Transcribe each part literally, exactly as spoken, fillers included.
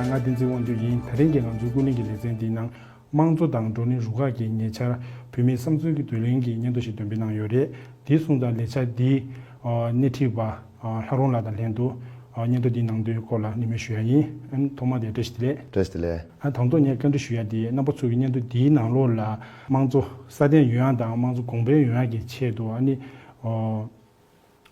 ང་བསྟན་འཛིན་དབང་འདུས་ཡིན། དེ་རིང་གི་ང་ཚོའི་ཀུན་གླེང་གི་ལེ་ཚན་འདིའི་ནང་། དམངས་གཙོ་དང་བགྲོ་གླེང་རུ་ཁག་གི་ཉེ་ཆར་བོད་མིའི་བསམ་ཚུལ་གྱི་བསྡུ་ལེན་གྱི་སྙན་ཐོ་ཞིག་འདོན་སྤེལ་གནང་ཡོད་རེད། དེའི་གསུང་སྟངས་ལས་འཆར་འདིའི་སྣེ་ཁྲིད་པ་ལྷ་རོང་ལགས་དང་ལྷན་དུ་སྙན་ཐོ་འདིའི་ནང་དོན་སྐོར་ལ་གླེང་མོལ་ཞུ་ཡ་ཡིན། ཨ་ནི་ཐོག་མར་དེ་བཀྲ་ཤིས་བདེ་ལེགས། བཀྲ་ཤིས་བདེ་ལེགས། ཨ་དང་ཐོག་ངས་བཀའ་འདྲི་ཞུ་ཡ་དེ། རྣམ་པ་ཚོ་གི་སྙན་ཐོ་འདིའི་ནང་ལོགས་ལ་དམངས་གཙོ་སྲ་བརྟན་ཡོང་ཡ་དང་དམངས་གཙོ་གོང་འཕེལ་ཡོང་ཡ་གི་ཆེད་དུ། ཨ་ནི་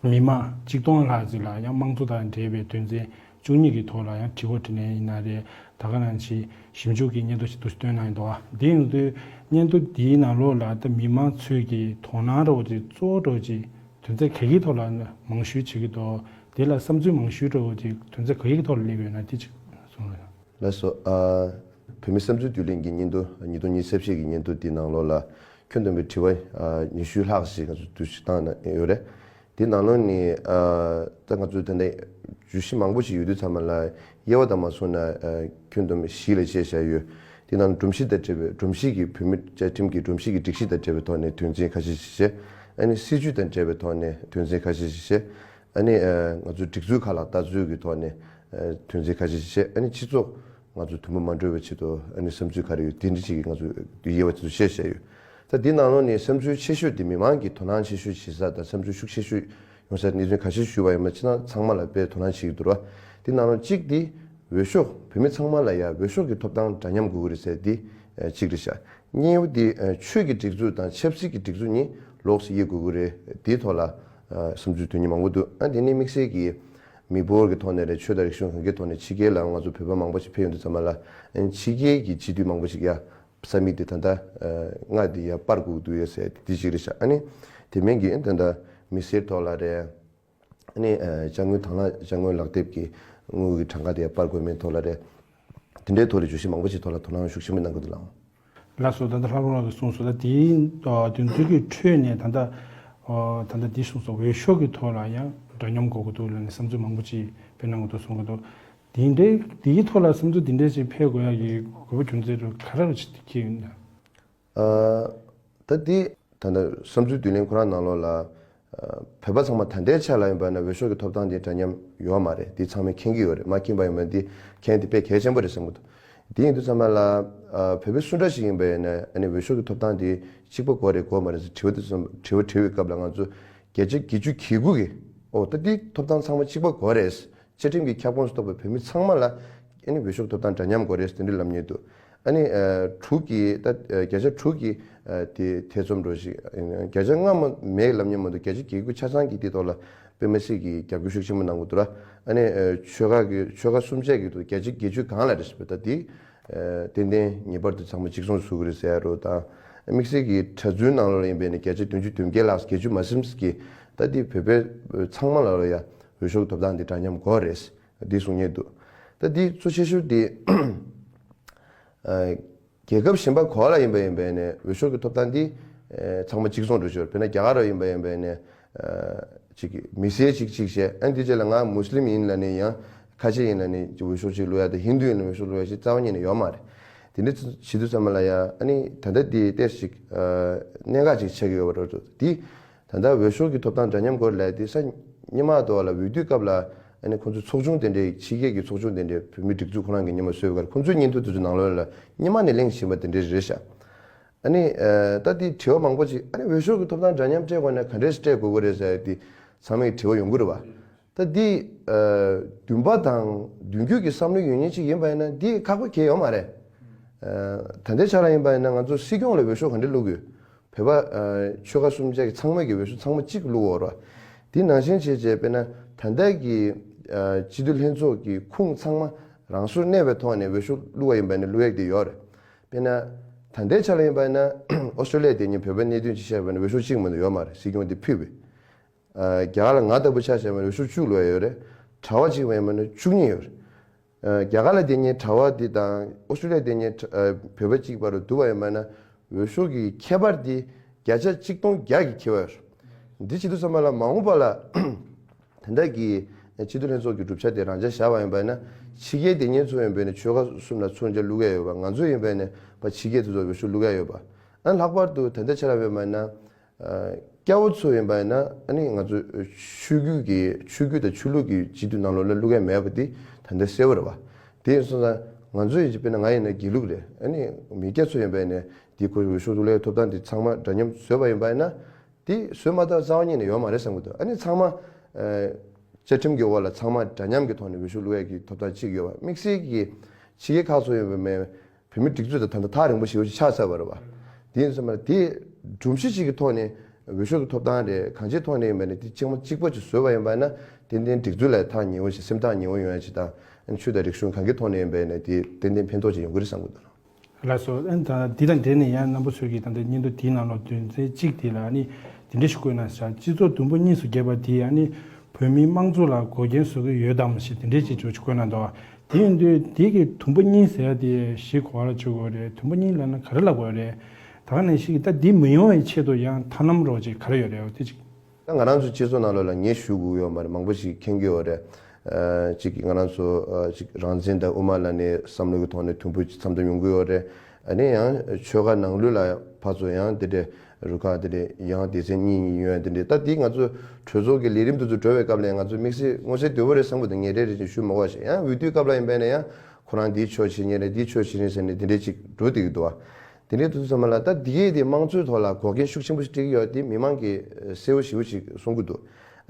མི་མང་ཆིག་སྟོང་ལྷག་ཅིག་ལ་ཡང་དམངས་གཙོ་དང་འབྲེལ་བའི་དོན་ཚན་བཅུ་གཉིས་ཀྱི་ཐོག་ལ་ཡང་དྲི་བ་དྲིས་ལན་ཡིན་ན་རེད། ད་ག་ནང་བཞིན་ཞིབ་འཇུག་གི་སྙན་ཐོ་ཞིག་འདུག་སེ་བཏོན་གནང་ཡོད་འདུག་ག་དེ་ཡིན་དུས་སྙན་ཐོ་འདིའི་ནང་ལོགས་ལ་ད་མི་མང་ཚོས་ཀྱི་དོ་སྣང་འདྲ་བོ་ཅིག་གཙོ་བོ་འདྲ་བོ་ཅིག་དོན་ཚན་ག་གི་ཐོག་ལ་མང་ཤོས་བྱེད་ཀྱི་འདུག་དེ་ལ་བསམ་ཚུལ་མང་ཤོས་འདྲ་བོ་ཅིག་དོན་ཚན་ག་གི་ཐོག་ལ་སླེབས་ཡོད་ན་དེ་ཅིག་གསུང་རོགས་གནང་། ལགས་སོ། ཨ། བོད་མི་བསམ་ཚུལ་བསྡུ་ལེན་གྱི་སྙན་ཐོ། ཉིས་སྟོང་ཉི་ཤུ་རྩ་བཞི་གི་སྙན་ཐོ་འདི་ནང་ལོགས་ལ་ཁྱོན་བསྡོམས་པའི་དྲི་བ་ཨ་ཉི་ཤུ་ལྷག་ཞིག་ང་ཚོས་འདུག་སེ་བཏང་གནང་ཡོད་རེད། འདི་ནང་ལོགས་ནས་ཨ་ད་ང་ཚོས་ད་ལྟ་བརྗོད་གཞི་མང་པོ་ཞིག་ཡོད་དུས་ཙམ་པ་ལ་དབྱེ་བ་དང་མ་བཟུང་ན་ཨ་ཁྱོན་བསྡོམས་བཞི་ལ་ཕྱེ་བཞག་ཡོད། འདི་ནང་སྒྲོམ་གཞི་དང་འབྲེལ་བའི། སྒྲོམ་གཞི་གི་བོད་མིའི་བཅའ་ཁྲིམས་ཀྱི་སྒྲོམ་གཞི་གི་སྒྲིག་གཞི་དང་འབྲེལ་བའི་ཐོག་ནས་དོན་ཚན་ཁ་ཤས་ཤིག་བཤད། ཨ་ནི་སྲིད་བྱུས་དང་འབྲེལ་བའི་ཐོག་ནས་དོན་ཚན་ཁ་ཤས་ཤིག་བཤད། ཨ་ནི་ཨ་ང་ཚོའི་སྒྲིག་འཛུགས་ཁག་ལ་ལྟ་ཚུལ་གྱི་ཐོག་ནས་ཨ་དོན་ཚན་ཁ་ཤས་ཤིག་བཤད། ཨ་ནི་སྤྱི་ཚོགས་ང་ཚོ་དུམ་བུ་མ་འགྲོ་བའི་ཆེད་དུ་ཨ་ནི་བསམ་ཚུལ་ག་རེ་ཡོད་དེ་འདྲ་ཞིག་གི་ང་ཚོས་དབྱེ་བ་དེ་ཚོ་བཤད་བཞག་ཡོད། ད་འདི་ནང་ལོགས་ནས་བསམ་ཚུལ་ཆེ་ཤོས་དེ། མི་མང་གིས་དོ་སྣང་ཆེ་ཤོས་བྱེད་ས་དང་བསམ་ཚུལ་ཤུགས་ཆེ་ཤོས་ཡོང་སའི་གནད་དོན་ཁ་ཤས་ཞུས་པ་ཡིན་ན། ཕྱི་ནང་ཚང་མ་ལ་དཔེ་དོ་སྣང་བྱེད་ཀྱི་འདུག་ར། འདི་ནང་ལོགས་གཅིག་དེ་འོས་ཤོག་བོད་མི་ཚང་མ་ལ་ཡ་འོས་ཤོག་གི་ཐོབ་ཐང་འདྲ་མཉམ་དགོས་ཀྱི་རེད་ཟེར་འདི་གཅིག་རེད་ཤག་གཉིས་པ་དེ་ཆོས་ཀྱི་སྒྲིག་འཛུགས་དང་ཆབ་སྲིད་ཀྱི་སྒྲིག་འཛུགས་གཉིས་ལོགས་སུ་དབྱེ་དགོས་ཀྱི་རེད། དེའི་ཐོག་ལ་བསམ་ཚུལ་དོན་གཉེར་མང་པོ་འདུག་ཨ་དེ་ནས་དམིགས་བསལ་གྱིས་མི་འབོར་གྱི་ཐོག་ནས་རེད། ཆོས་དང་རིག་གཞུང་གང་གའི་ཐོག་ནས་ཕྱི་རྒྱལ་ལ་ང་ཚོ་བོད་པ་མང་པོ་ཞིག་ཕེབས་ཡོང་དུས་ཙམ་པ་ལ་ཕྱི་རྒྱལ་གྱི་སྤྱི་འཐུས་མང་པོ་ཞིག་ཡ། ས་མིག་དེ་ད་ལྟ་ང་དེ་ཡར་སྤར་དགོས་ཀྱི་འདུག་ཡ་ཟེར་དེ་ཅིག་རེད་ཤག་ཨ་ནི་དེ་མིན་གྱི་ད་ལྟ་མི་སེར་ཐོག་ལ་རེད། ཨ་ནི་ཅ་དངོས་དང་བླངས། ཅ་དངོས་ལག་དེབ་ཀྱི་དངུལ་གྱི་གྲངས་ཀ་དེ་ཡར་སྤར་དགོས་མིན་ཐོག་ལ་རེད། དེ་འདྲའི་ཐོག་ལ་བརྗོད་གཞི་མང་པོ་ཞིག་ཐོག་ལ་དོ་སྣང་ཤུགས་ཆེན་པོ་གནང་གི་འདུག་ལགས། ལགས་སོ། ད་ལྟ་ལྷ་རམས་པ་ལགས་ཀྱིས་གསུངས་སོང་། ད་དེའི་དོན་ཚན་གྱི་ཁྲོད་ནས་ད་ལྟ་ད་ལྟ་འདི་གསུངས་སོང་། འོས་ཤོག་གི་ཐོག་ལ་ཡང་འདྲ་མཉམ་དགོས་ཀྱི་འདུག་ལབ་ནས་བསམ་ཚུལ་མང་པོ་ཅིག་སྤེལ་གནང་གི་འདུག་གསུང་གི་འདུག་དེ་འདྲའི་དེའི་ཐོག་ལ་བསམ་ཚུལ་དེ་འདྲ་ཞིག་འཕེལ་དགོས་ཡ་གི་དགོས་པ་རྒྱུ་མཚན་དེ་ག་རེ་རེད་ཅེས་དེ་ཁྱེད་ཡིན་ན། ཨ་ད་དེ་ད་ལྟ་བསམ་ཚུལ་བསྡུ་ལེན་ཁོ་རང་ནང་ལོགས་ལ་ཨ་བོད་པ་ཚང་མ་ད་ལྟའི་ཆ་ལ་ཡིན་པ་ན་འོས་ཤོག་གི་ཐོབ་ཐང་དེ་འདྲ་མཉམ་ཡོད་མ་རེད། དེ་ཚང་མས་མཁྱེན་གྱི་ཡོད་རེད། མ་མཁྱེན་པ་ཡིན་པ་དེ་མཁྱེན་དེ་དཔེ་གལ་ཆེན་པོ་རེད་བསམ་གྱི་འདུག་དེ་ཡིན་དུས་ཙམ་པ་ལ་ཨ་བོད་པ་སུ་འདྲ་ཞིག་ཡིན་པ་ཡིན་ན་ཨ་ནི་འོས་ཤོག་གི་ཐོབ་ཐང་དེ་གཅིག་པ་དགོས་རེད་དགོས་མ་རེད་ཟེར་དྲི་བ་དེ་ཚོ་དྲི་བ་དྲི་བའི་སྐབས་ལ་ང་ཚོ་བརྒྱ་ཆ་བརྒྱད་ཅུ་གྱ་དགུ་གིས་ཨོ་ད་དེ་ཐོབ་ཐང་ཚང་མ་གཅིག་པ་དགོས་རེད། བཅའ་ཁྲིམས་ཀྱི་ཁྱབ་ཁོངས་སུ་གཏོགས་པའི་བོད་མི་ཚང་མ་ལ་ཨ་ནི་འོས་ཤོག་ཐོབ་ཐང་འདྲ་མཉམ་དགོས་རེད་དེ་འདྲ་ལབ་མཁན་འདུག་ཨ་ནི་ཨ་དྲུག་གིས་ད་ཨ་བརྒྱ་ཆ་དྲུག་གིས་ཨ་དེ་ཐེ་ཚོམ་འདྲ་ཞིག་བརྒྱ་ཆ་ལྔ་མ་མེད་ལབ་མཁན་མ་གཏོགས་བརྒྱ་ཆ་བརྒྱད་དགུ་ཆ་ཚང་གིས་དེ་ཐོག་ལ་དཔེ་མི་སྲིད་ཀྱི་རྒྱབ་སྐྱོར་ཤུགས་ཆེན་པོ་གནང་གི་འདུག་ར། ཨ་ནི་ཨ་ཆོལ་ཁ་གི་ཆོལ་ཁ་གསུམ་ཆ་གི་འདུག་བརྒྱ་ཆ་བརྒྱད་ཅུ་སྒང་ལ་རེད་ཟེར་བ་ད་དེ་ཨ་ཏན་ཏན་ངེས་པར་དུ་ཚང་མ་གཅིག་མཚུངས་བཟོ་གི་རེད་ཟེར་ཡ་རོ་དང་། དམིགས་བསལ་གྱི་གྲྭ་བཙུན་ནང་ལོགས་ལ་ཡིན་པ་ཡིན་ན་བརྒྱ་ཆ་བདུན་ཅུ་དོན་བརྒྱད་ལྷག་བརྒྱད་ཅུ་མ་ཟིན་གྱི་ད་དེ་བོད་པ་ཚང་མ་ལ་ལ་ཡ་འོས་ཤོག་ཐོབ་ཐང་དེ་འདྲ་མཉམ་དགོས་རེད། འདི་གསུང་མཁན་འདུག་ད་འདི་གཙོ་ཆེ་ཤོས་དེ་ཨ་རྒྱལ་ཁབ་གཞན་པ་ག་པ་ལ་ཡིན་པ་ཡིན་པ་ཡིན་ནའི་འོས་ཤོག་གི་ཐོབ་ཐང་འདི་ཨ་ཚང་མ་གཅིག་མཚུངས་འགྲོ་ཤོར། དཔེར་ན་རྒྱ་གར་ལ་ཡིན་པ་ཡིན་པ་ཡིན་ནའི་ཨ་ཅིག་མི་སེར་གཅིག་གཅིག་བྱས། ཨ་འདི་རྗེས་ལ་ང་མུས་ལིམ་ཡིན་ལབ་ནས་ཡང་ཁ་ཆེ་ཡིན་ལབ་ནས་འོས་ཤོག་གཅིག་བླུག་ཡ་དང་ཧིན་དུ་ཡིན་ལབ་འོས་ཤོག་བླུག་ཡ་ཞིག་རྩ་བ་ཉིད་ནས་ཡོད་མ་རེད། དེ་འདྲ་བྱེད་དུས་ཙམ་པ་ལ་ཡ་ཨ་ནི་ད་ལྟ་འདི་ཏོག་ཙམ་ཅིག་ཨ་གནད་འགག་ཅིག་ཆགས་ཀྱི་ཡོད་པ་རེད་འདུག་འདི་ད་ལྟ་འོས་ཤོག་གི་ཐོབ་ཐང་འདྲ་མཉམ་སྐོར་ལབ་དེ་ས་སྔོན་མ་དུ་བ་ལ་འོས་བསྡུའི་སྐབས་ལ་ཨ་ནི་ཁོང་ཚོའི་ཚོགས་ཆུང་དེ་འདྲའི་ཕྱི་རྒྱལ་གྱི་ཚོགས་ཆུང་དེ་འདྲའི་བོད་མིའི་སྒྲིག་འཛུགས་ཁོ་རང་གིས་སྔོན་མ་བཟོས་པའི་ཁར་ཁོང་ཚོའི་སྙན་ཐོ་དེ་ཚོའི་ནང་ལོགས་ལ་སྔོན་མ་ནས་གླེང་བཞིན་པ་དེ་འདྲ་རེད་ཤག་ཨ་ནི་ཨ་ད་དེ་དྲི་བ་མང་པོ་ཅིག་ཨ་ནི་འོས་ཤོག་གི་ཐོབ་ཐང་འདྲ་མཉམ་སྤྲད་དགོས་ན་ག་འདྲས་སྤྲད་དགོས་ཀྱི་རེད་ཟེར་དེ་ཚང་མས་དྲི་བ་ཡོང་གི་རེད་བ། ད་འདི་ཨ་འདུན་པ་དང་མདུན་སྐྱོད་ཀྱི་བསམ་བློ་ཡོད་མཁན་ཅིག་ཡིན་པ་ཡིན་ན་འདི་ཁག་པོ་གང་ཡང་ཡོད་མ་རེད། ཨ་ད་ལྟའི་ཆ་ལ་ཡིན་པ་ཡིན་ན་ང་ཚོ་སྲིད་སྐྱོང་ལ་འོས་ཤོག་ག་འདྲས་བླུག་དགོས། བོད་པ་ཨ་ཆོལ་ཁ་གསུམ་ཆ་གི་ཚང་མ་གི་འོས་ཤོག་ཚང་མ་གཅིག་བླུག་འོ་ར། དེ་ནང་བཞིན་བྱས་བྱས་དཔེར་ན་ད་ལྟ་གི་ཨ་སྤྱི་འཐུས་ལྷན་ཚོགས་ཀྱི་ཁུངས་ཚང་མ་རང་སོར་གནས་པའི་ཐོག་ནས་འོས་ཤོག་བླུག་པ་ཡིན་པ་ཡིན་ན་བླུག་ཡག་དེ་ཡོད་རེད། དཔེར་ན་ད་ལྟའི་ཆ་ལ་ཡིན་པ་ཡིན་ན་ཨོ་སི་ཀྲོ་ལི་ཡ་དེ་ཉིད་བོད་པའི་གནད་དོན་ཅིག་བཤད་པ་ཡིན་ན་འོས་ཤོག་གཅིག་མ་གཏོགས་ཡོད་མ་རེད། སྲིད་སྐྱོང་དེ་ཕུད་པའི། ཨ་རྒྱ་གར་ལ་ང་ལྟ་བུ་ཆ་བཞག་པ་ན་འོས་ཤོག་བཅུ་བླུག་ཡ་ཡོད་རེད། གྲྭ་པ་གཅིག་མ་ཡིན་པ་ན་བཅུ་གཉིས་ཡོད་རེད། ཨ་རྒྱ་གར་ལ་དེ་ཉིད་གྲྭ་པ་འདི་དང་ཨོ་སི་ཀྲོ་ལི་ཡ་དེ་ཉིད་ཨ་བོད་པ་གཅིག་བར་དུ་བསྡུར་བ་ཡིན་པ་ན་འོས་ཤོག་གི་ཁྱད་པར་འདི་བརྒྱ་ཆ་གཅིག་སྟོང་བརྒྱ་གི་ཁྱད་པར་ཡོད་རེད། འདི་བྱེད་དུས་ཙམ་པ་ལ་མ་འོངས་པ་ལ་ད་ལྟ་གི་སྤྱི་འཐུས་ལྷན་ཚོགས་ཀྱི་གྲུབ་ཆ་དེ་རང་འཇགས་བཞག་པ་ཡིན་པ་ན་ཕྱི་རྒྱལ་དེ་ཉིད་ཚོ་ཡིན་པ་ན་ཆོལ་ཁ་གསུམ་ལ་ཚུར་འཇགས་བླུག་ཡ་ཡོད་པ། ང་ཚོ་ཡིན་པ་ན་ཕ་ཕྱི་རྒྱལ་དེ་ཚོ་འོས་ཤོག་བླུག་ཡ་ཡོད་པ། ཨ་ལྷག་པར་དུ་ད་ལྟའི་ཆ་ལ་ཡིན་པ་ན། ཨ་སྐྱ་བོ་ཚོ་ཡིན་པ་ཡིན་ན་ཨ་ནི་ང་ཚོ་ཆོས་བརྒྱུད་ཀྱི་ཆོས་བརྒྱུད་དང་ཆོས་ལུགས་ཀྱི་སྤྱི་འཐུས་ནང་ལོགས་ལ་བླུག་ཡ་མེད་པ་དེ་ད་ལྟ་གསལ་པོ་རེད་བ། དེ་ཡིན་སོང་ཙང་ང་ཚོ་ཡིན་གཅིག་དཔེར་ན་ང་ཡིན་ན་དགེ་ལུགས་རེད། ཨ་ནི་མི་སྐྱ་ཚོ་ཡིན་པ་ཡིན་ན་དེ་ཁོ་འོས་ཤོག་བླུག་ཡའི་ཐོབ་ཐང་དེ་ཚང་མ་འདྲ་མཉམ་བཟོས་པ་ཡིན་པ་ཡིན་ན། དེ་བཟོས་མ་ཐག་རྩ་བ་ཉིད་ནས་ཡོད་མ་རེད་བསམ་གྱི་འདུག་ཨ་ནི་ཚང་མ་ཨ་བཅའ་ཁྲིམས་ཀྱི་འོག་ལ་ཚང་མ་འདྲ་མཉམ་གྱི་ཐོག་ནས་འོས་ཤོག་བླུག་ཡ་གི་ཐོབ་ཐང་གཅིག་ཡོད་པ། དམིགས་བསལ་གྱི་ཕྱི་རྒྱལ་ཁག་ཚོ་ཡོད་པ་མེད། བོད་མིའི་སྒྲིག་འཛུགས་དང་ད་ལྟ་ཐག་རིང་པོ་ཞེ་པོ་ཅིག་ཆགས་ཚར་བ་རེད་བ། དེ་ཡིན་ཙང་མ་དེ་སྒྲོམ་གཞི་གཅིག་གི་ཐོག་ནས་འོས་ཤོག་གི་ཐོབ་ཐང་རེད། གང་ཅིའི་ཐོག་ནས་ཡིན་པ་ནས་དེ་གཅིག་མ་གཅིག་པ་ཅིག་བཟོས་པ་ཡིན་པ་ན། ཏན་ཏན་སྒྲིག་འཛུགས་ལ་ཐག་ཉེ་བོ་ཞིག་སེམས་ཐག་ཉེ་བོ་ཡོང་ཡ་ཅིག་དང་། ཆོས་དང་རིག་གཞུང་གང་གི་ཐོག་ནས་ཡིན་པ་ནས་དེ་ཏན་ཏན་ཕན་ཐོགས་ཅིག་ཡོང་གི་རེད་བསམ་གི་འདུག་ལགས་སོ། ཨ་ནི་ད་འདི་དང་འབྲེལ་ནས་ཡང་རྣམ་པ་ཚོས་ཀྱིས་ད་ལྟ་སྙན་ཐོ་འདིའི་ནང་ལོགས་དོན་ཚན་གཅིག་དེ་ལ་ཨ་ནི་དེ་འདྲ་ཞིག་བཀོད་གནང་ཟེར། སྤྱི་ཚོགས་དུམ་བུ་གཉིས་སུ་གྱེས་པ་དེས་ཨ་ནི་བོད་མིའི་དམངས་གཙོ་ལ་འགོག་རྐྱེན་བཟོ་གི་ཡོད་དམ་ཞེས་དེ་འདྲའི་ཅིག་འཇོག་ཅིག་བཀོད་གནང་འདུག་དེ་ཡིན་དུས་དེ་གི་དུམ་བུ་གཉིས་ཟེར་ཡ་དེ་གཞི་ག་པར་ལ་འཇོག་དགོས་རེད། དུམ་བུ་གཉིས་ལབ་ན་ག་རེ་ལབ་དགོས་རེད། ད་ག་ནང་བཞིན་གྱི་ད་འདི་མི་ཡོང་བའི་ཆེད་དུ་ཡང་ཐབས་ལམ་རོགས་ཅིག་ག་རེ་ཡོད་རེད། འོ་དེ་ཅིག་ད་ང་རང་ཚོ་སྤྱི་ཚོགས་ནང་ལོགས་ལ་ངས་ཞུ་དགོས་ཡོད་མ་རེད། མང་པོ་ཞིག་མཁྱེན་གྱི་ཡོད་རེད། ཨ་ཅིག་ང་རང་ཚོ་ཨ་ཅིག་རང་བཙན་དང་དབུ་མ་ལ་ནི་བསམ་བློ་གི་ཐོག་ནས་དུམ་བུ་ཅིག་འཚམ་འཚམ་ཡོང་གི་ཡོད་རེད། ཨ་ནི་ཡང་ཆོལ་ཁ་ནང་ལོགས་ལ་ཕར་ཚུར་ཡང་དེ་འདྲའི་རུ་ཁག་དེ་འདྲའི་ཡང་སྡེ་ཚན་གཉིས་གཉིས་ཡོད་དེ་འདྲའི། ད་དེ་ང་ཚོ་གྲོས་ཚོགས་ཀྱི་ལས་རིམ་དེ་ཚོ་འགྲོ་བའི་སྐབས་ལ་ང་ཚོ་དམིགས་བསལ་མངོན་གསལ་དོད་པོ་རེད་བསམ་གི་འདུག་ངས་རེ་རེ་བཞིན་ཞུ་མ་དགོས་ཤིག་ཡང་འོས་བསྡུའི་སྐབས་ལ་ཡིན་པ་ཡིན་ན་ཡང་ཁོ་རང་འདིའི་ཕྱོགས་བྱེད་མཁན་རེད། འདིའི་ཕྱོགས་བྱེད་མཁན་ཟེར་ནས་དེ་འདྲའི་ཅིག་འགྲོ་བསྡད་ཀྱི་འདུག་བ། དེ་འདྲའི་དུས་ཚོད་ཙམ་ལ་ད་འདི་གས་དེ་དམངས་གཙོའི་ཐོག་ལ་འགོག་རྐྱེན་ཤུགས་ཆེན་པོ་ཞིག་སྤྲད་ཀྱི་ཡོད་དེ་མི་མང་གིས་གསལ་བོ་ཞེ་པོ་ཞིག་གསུང་གི་འདུག་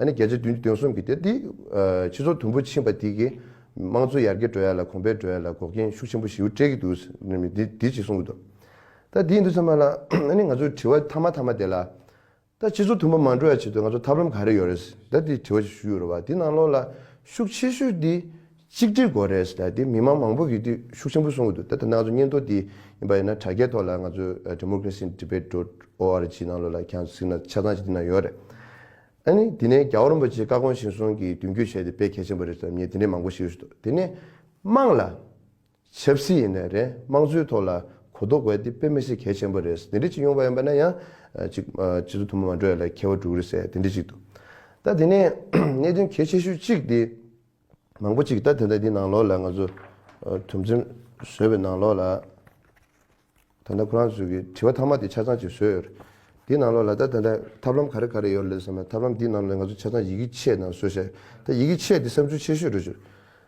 ཨ་ནི་བརྒྱ་ཆ་བདུན་ཅུ་དོན་གསུམ་གྱིས་དེ་འདི་སྤྱི་ཚོགས་དུམ་བུ་ཕྱིན་པ་འདི་གིས་དམངས་གཙོ་ཡར་རྒྱས་འགྲོ་ཡ་ལ་གོང་འཕེལ་འགྲོ་ཡ་ལ་འགོག་རྐྱེན་ཤུགས་ཆེན་པོ་ཞེ་པོ་སྤྲད་ཀྱི་འདུག་འདི་འདི་ཅིག་གསུང་གི་འདུག་ད་འདི་ཡིན་དུས་ཙམ་ལ་ཨ་ནི་ང་ཚོའི་དྲི་བ་མཐའ་མ་མཐའ་མ་དེ་ལ། ད་སྤྱི་ཚོགས་དུམ་བུ་མ་འགྲོ་ཡ་ཆེད་དུ་ང་ཚོ་ཐབས་ལམ་ག་རེ་ཡོད་རེད། ད་དེ་དྲི་བ་ཞིག་ཞུས་ཡོད་རེད་བ། དེ་ནང་ལོགས་ལ་ཤུགས་ཆེ་ཤོས་དེ་གཅིག་སྒྲིལ་དགོས་རེད་ཟེར། ད་དེ་མི་མང་མང་པོ་གིས་དེ་ཤུགས་ཆེན་པོ་གསུང་གི་འདུག་ད་ད་ང་ཚོ་སྙན་ཐོ་དེ་ཡིན་པ་ཡིན་ན་དྲ་རྒྱའི་ཐོག་ལ་ང་ཚོ་democracy in tibet dot org ནང་ལོགས་ལ་ཁྱེད་ཚོ་གཟིགས་ན་ཆ་ཚང་ཅིག་དེ་ན་ཡོད་རེད། ཨ་ནི་དེ་ནས་རྒྱལ་བ་རིན་པོ་ཆེ་བཀའ་དགོངས་གཞིར་བཟུང་གིས་མདུན་སྐྱོད་བྱས་ཏེ་དཔེ་གལ་ཆེན་པོ་རེད་ཟེར་ངས་དེ་འདྲའི་མང་པོ་ཞིག་ཞུས་འདུག་དེ་ནས་དམངས་ལ། ཆབ་སྲིད་ཡིན་ནའི་རེད། དམངས་གཙོའི་ཐོག་ལ་གོ་རྟོགས་དགོས་དེ་དཔེ་མི་སྲིད་གལ་ཆེན་པོ་རེད། དེ་འདྲ་ཅིག་ཡོང་བ་ཡིན་པ་ན་ཡང་ཅིག་སྤྱི་ཚོགས་དུམ་བུ་མ་འགྲོ་ཡ་ལ་ཁྱད་པར་འགྲོ་གི་རེད་ཟེར་དེ་འདྲ་ཅིག་འདུག་ད་དེ་ནས་གནད་དོན་གལ་ཆེ་ཤོས་གཅིག་དེ་མང་པོ་ཅིག་ད་དེ་འདྲ་འདི་ནང་ལོགས་ལ་ང་ཚོ་དོན་ཚན་བཟོས་པའི་ནང་ལོགས་ལ། ད་ལྟ་ཁོ་རང་ཚོས་ཀྱི་དྲི་བ་མཐའ་མ་དེ་ཆ་ཚང་ཅིག་བཟོས་ཡོད་རེད། དེའི་ནང་ལོགས་ལ་ད་ད་ལྟ་ཐབས་ལམ་ག་རེ་ག་རེ་ཡོད་རེད་ཟེར་ན། ཐབས་ལམ་དེའི་ནང་ལ་ང་ཚོ་ཆ་ཚང་ཡི་གེ་ཆེ་ནང་བཟོས་བྱས། ད་ཡི་གེ་ཆེ་དེ་བསམ་ཚུལ་ཆེ་ཤོས་རེད་ཅིག་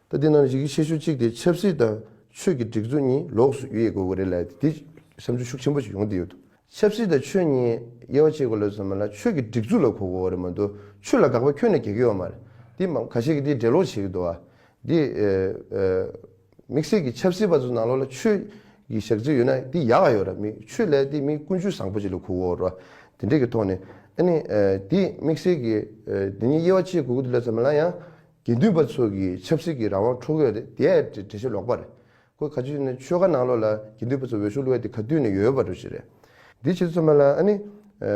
ད་དེའི་ནང་ལ་ཡི་གེ་ཆེ་ཤོས་གཅིག་དེ་ཆབ་སྲིད་དང་ཆོས་ཀྱི་སྒྲིག་འཛུགས་གཉིས་ལོགས་སུ་དབྱེ་དགོས་ཀྱི་རེད་ལབ་དེ་བསམ་ཚུལ་ཤུགས་ཆེན་པོ་ཞིག་ཡོང་བསྡད་ཡོད་འདུག་ཆབ་སྲིད་དང་ཆོས་གཉིས་དབྱེ་བ་ཕྱེ་དགོས་ལབ་ཟེར་ན་ལ་ཆོས་ཀྱི་སྒྲིག་འཛུགས་ལ་གོ་དགོས་པ་རེད་མ་གཏོགས་ཆོས་ལ་དགག་པ་ཁྱོན་ནས་རྒྱག་གི་ཡོད་མ་རེད། དེ་མ་ཁ་ཤས་ཀྱིས་དེ་འགྲེལ་ལོག་བྱེད་ཀྱི་འདུག་བ། འདི་ཨ་ཨ་དམིགས་བསལ་གྱི་ཆབ་སྲིད་པ་ཚོ་ནང་ལོགས་ལ་ཆོས་ཀྱི་ཞག་རྩི་ཡོད་ན་འདི་ཡག་ག་ཡོད་ར། མི་ཆོས་ལས་འདི་མི་ཀུན་སྤྱོད་བཟང་པོ་ཅིག་ལ་གོ་དགོས་ར། དེ་འདྲས་ཀྱི་ཐོག་ནས་ཨ་ནི་ཨ་འདི་དམིགས་བསལ་གྱི་ཨ་འདི་གཉིས་དབྱེ་བ་ཕྱེ་དགོས་ཀྱི་འདུག་ལབ་ཙམ་ལ་ཡང་དགེ་འདུན་པ་ཚོ་གི་ཆབ་སྲིད་ཀྱི་རང་དབང་འཕྲོག་ཡོད་རེད། དེ་ཡང་འགྲེལ་བཤད་ལོག་པ་རེད། ཁོས་ག་ཅི་ནས་ཆོལ་ཁ་ནང་ལོགས་ལ་དགེ་འདུན་པ་ཚོ་འོས་ཤོག་བླུག་ཡ་དེ་ག་དུས་ནས་ཡོད་པ་འདྲ་ཞིག་རེད། འདི་བྱེད་ཚུལ་མ་ལ་ཨ་ནི་ཨ་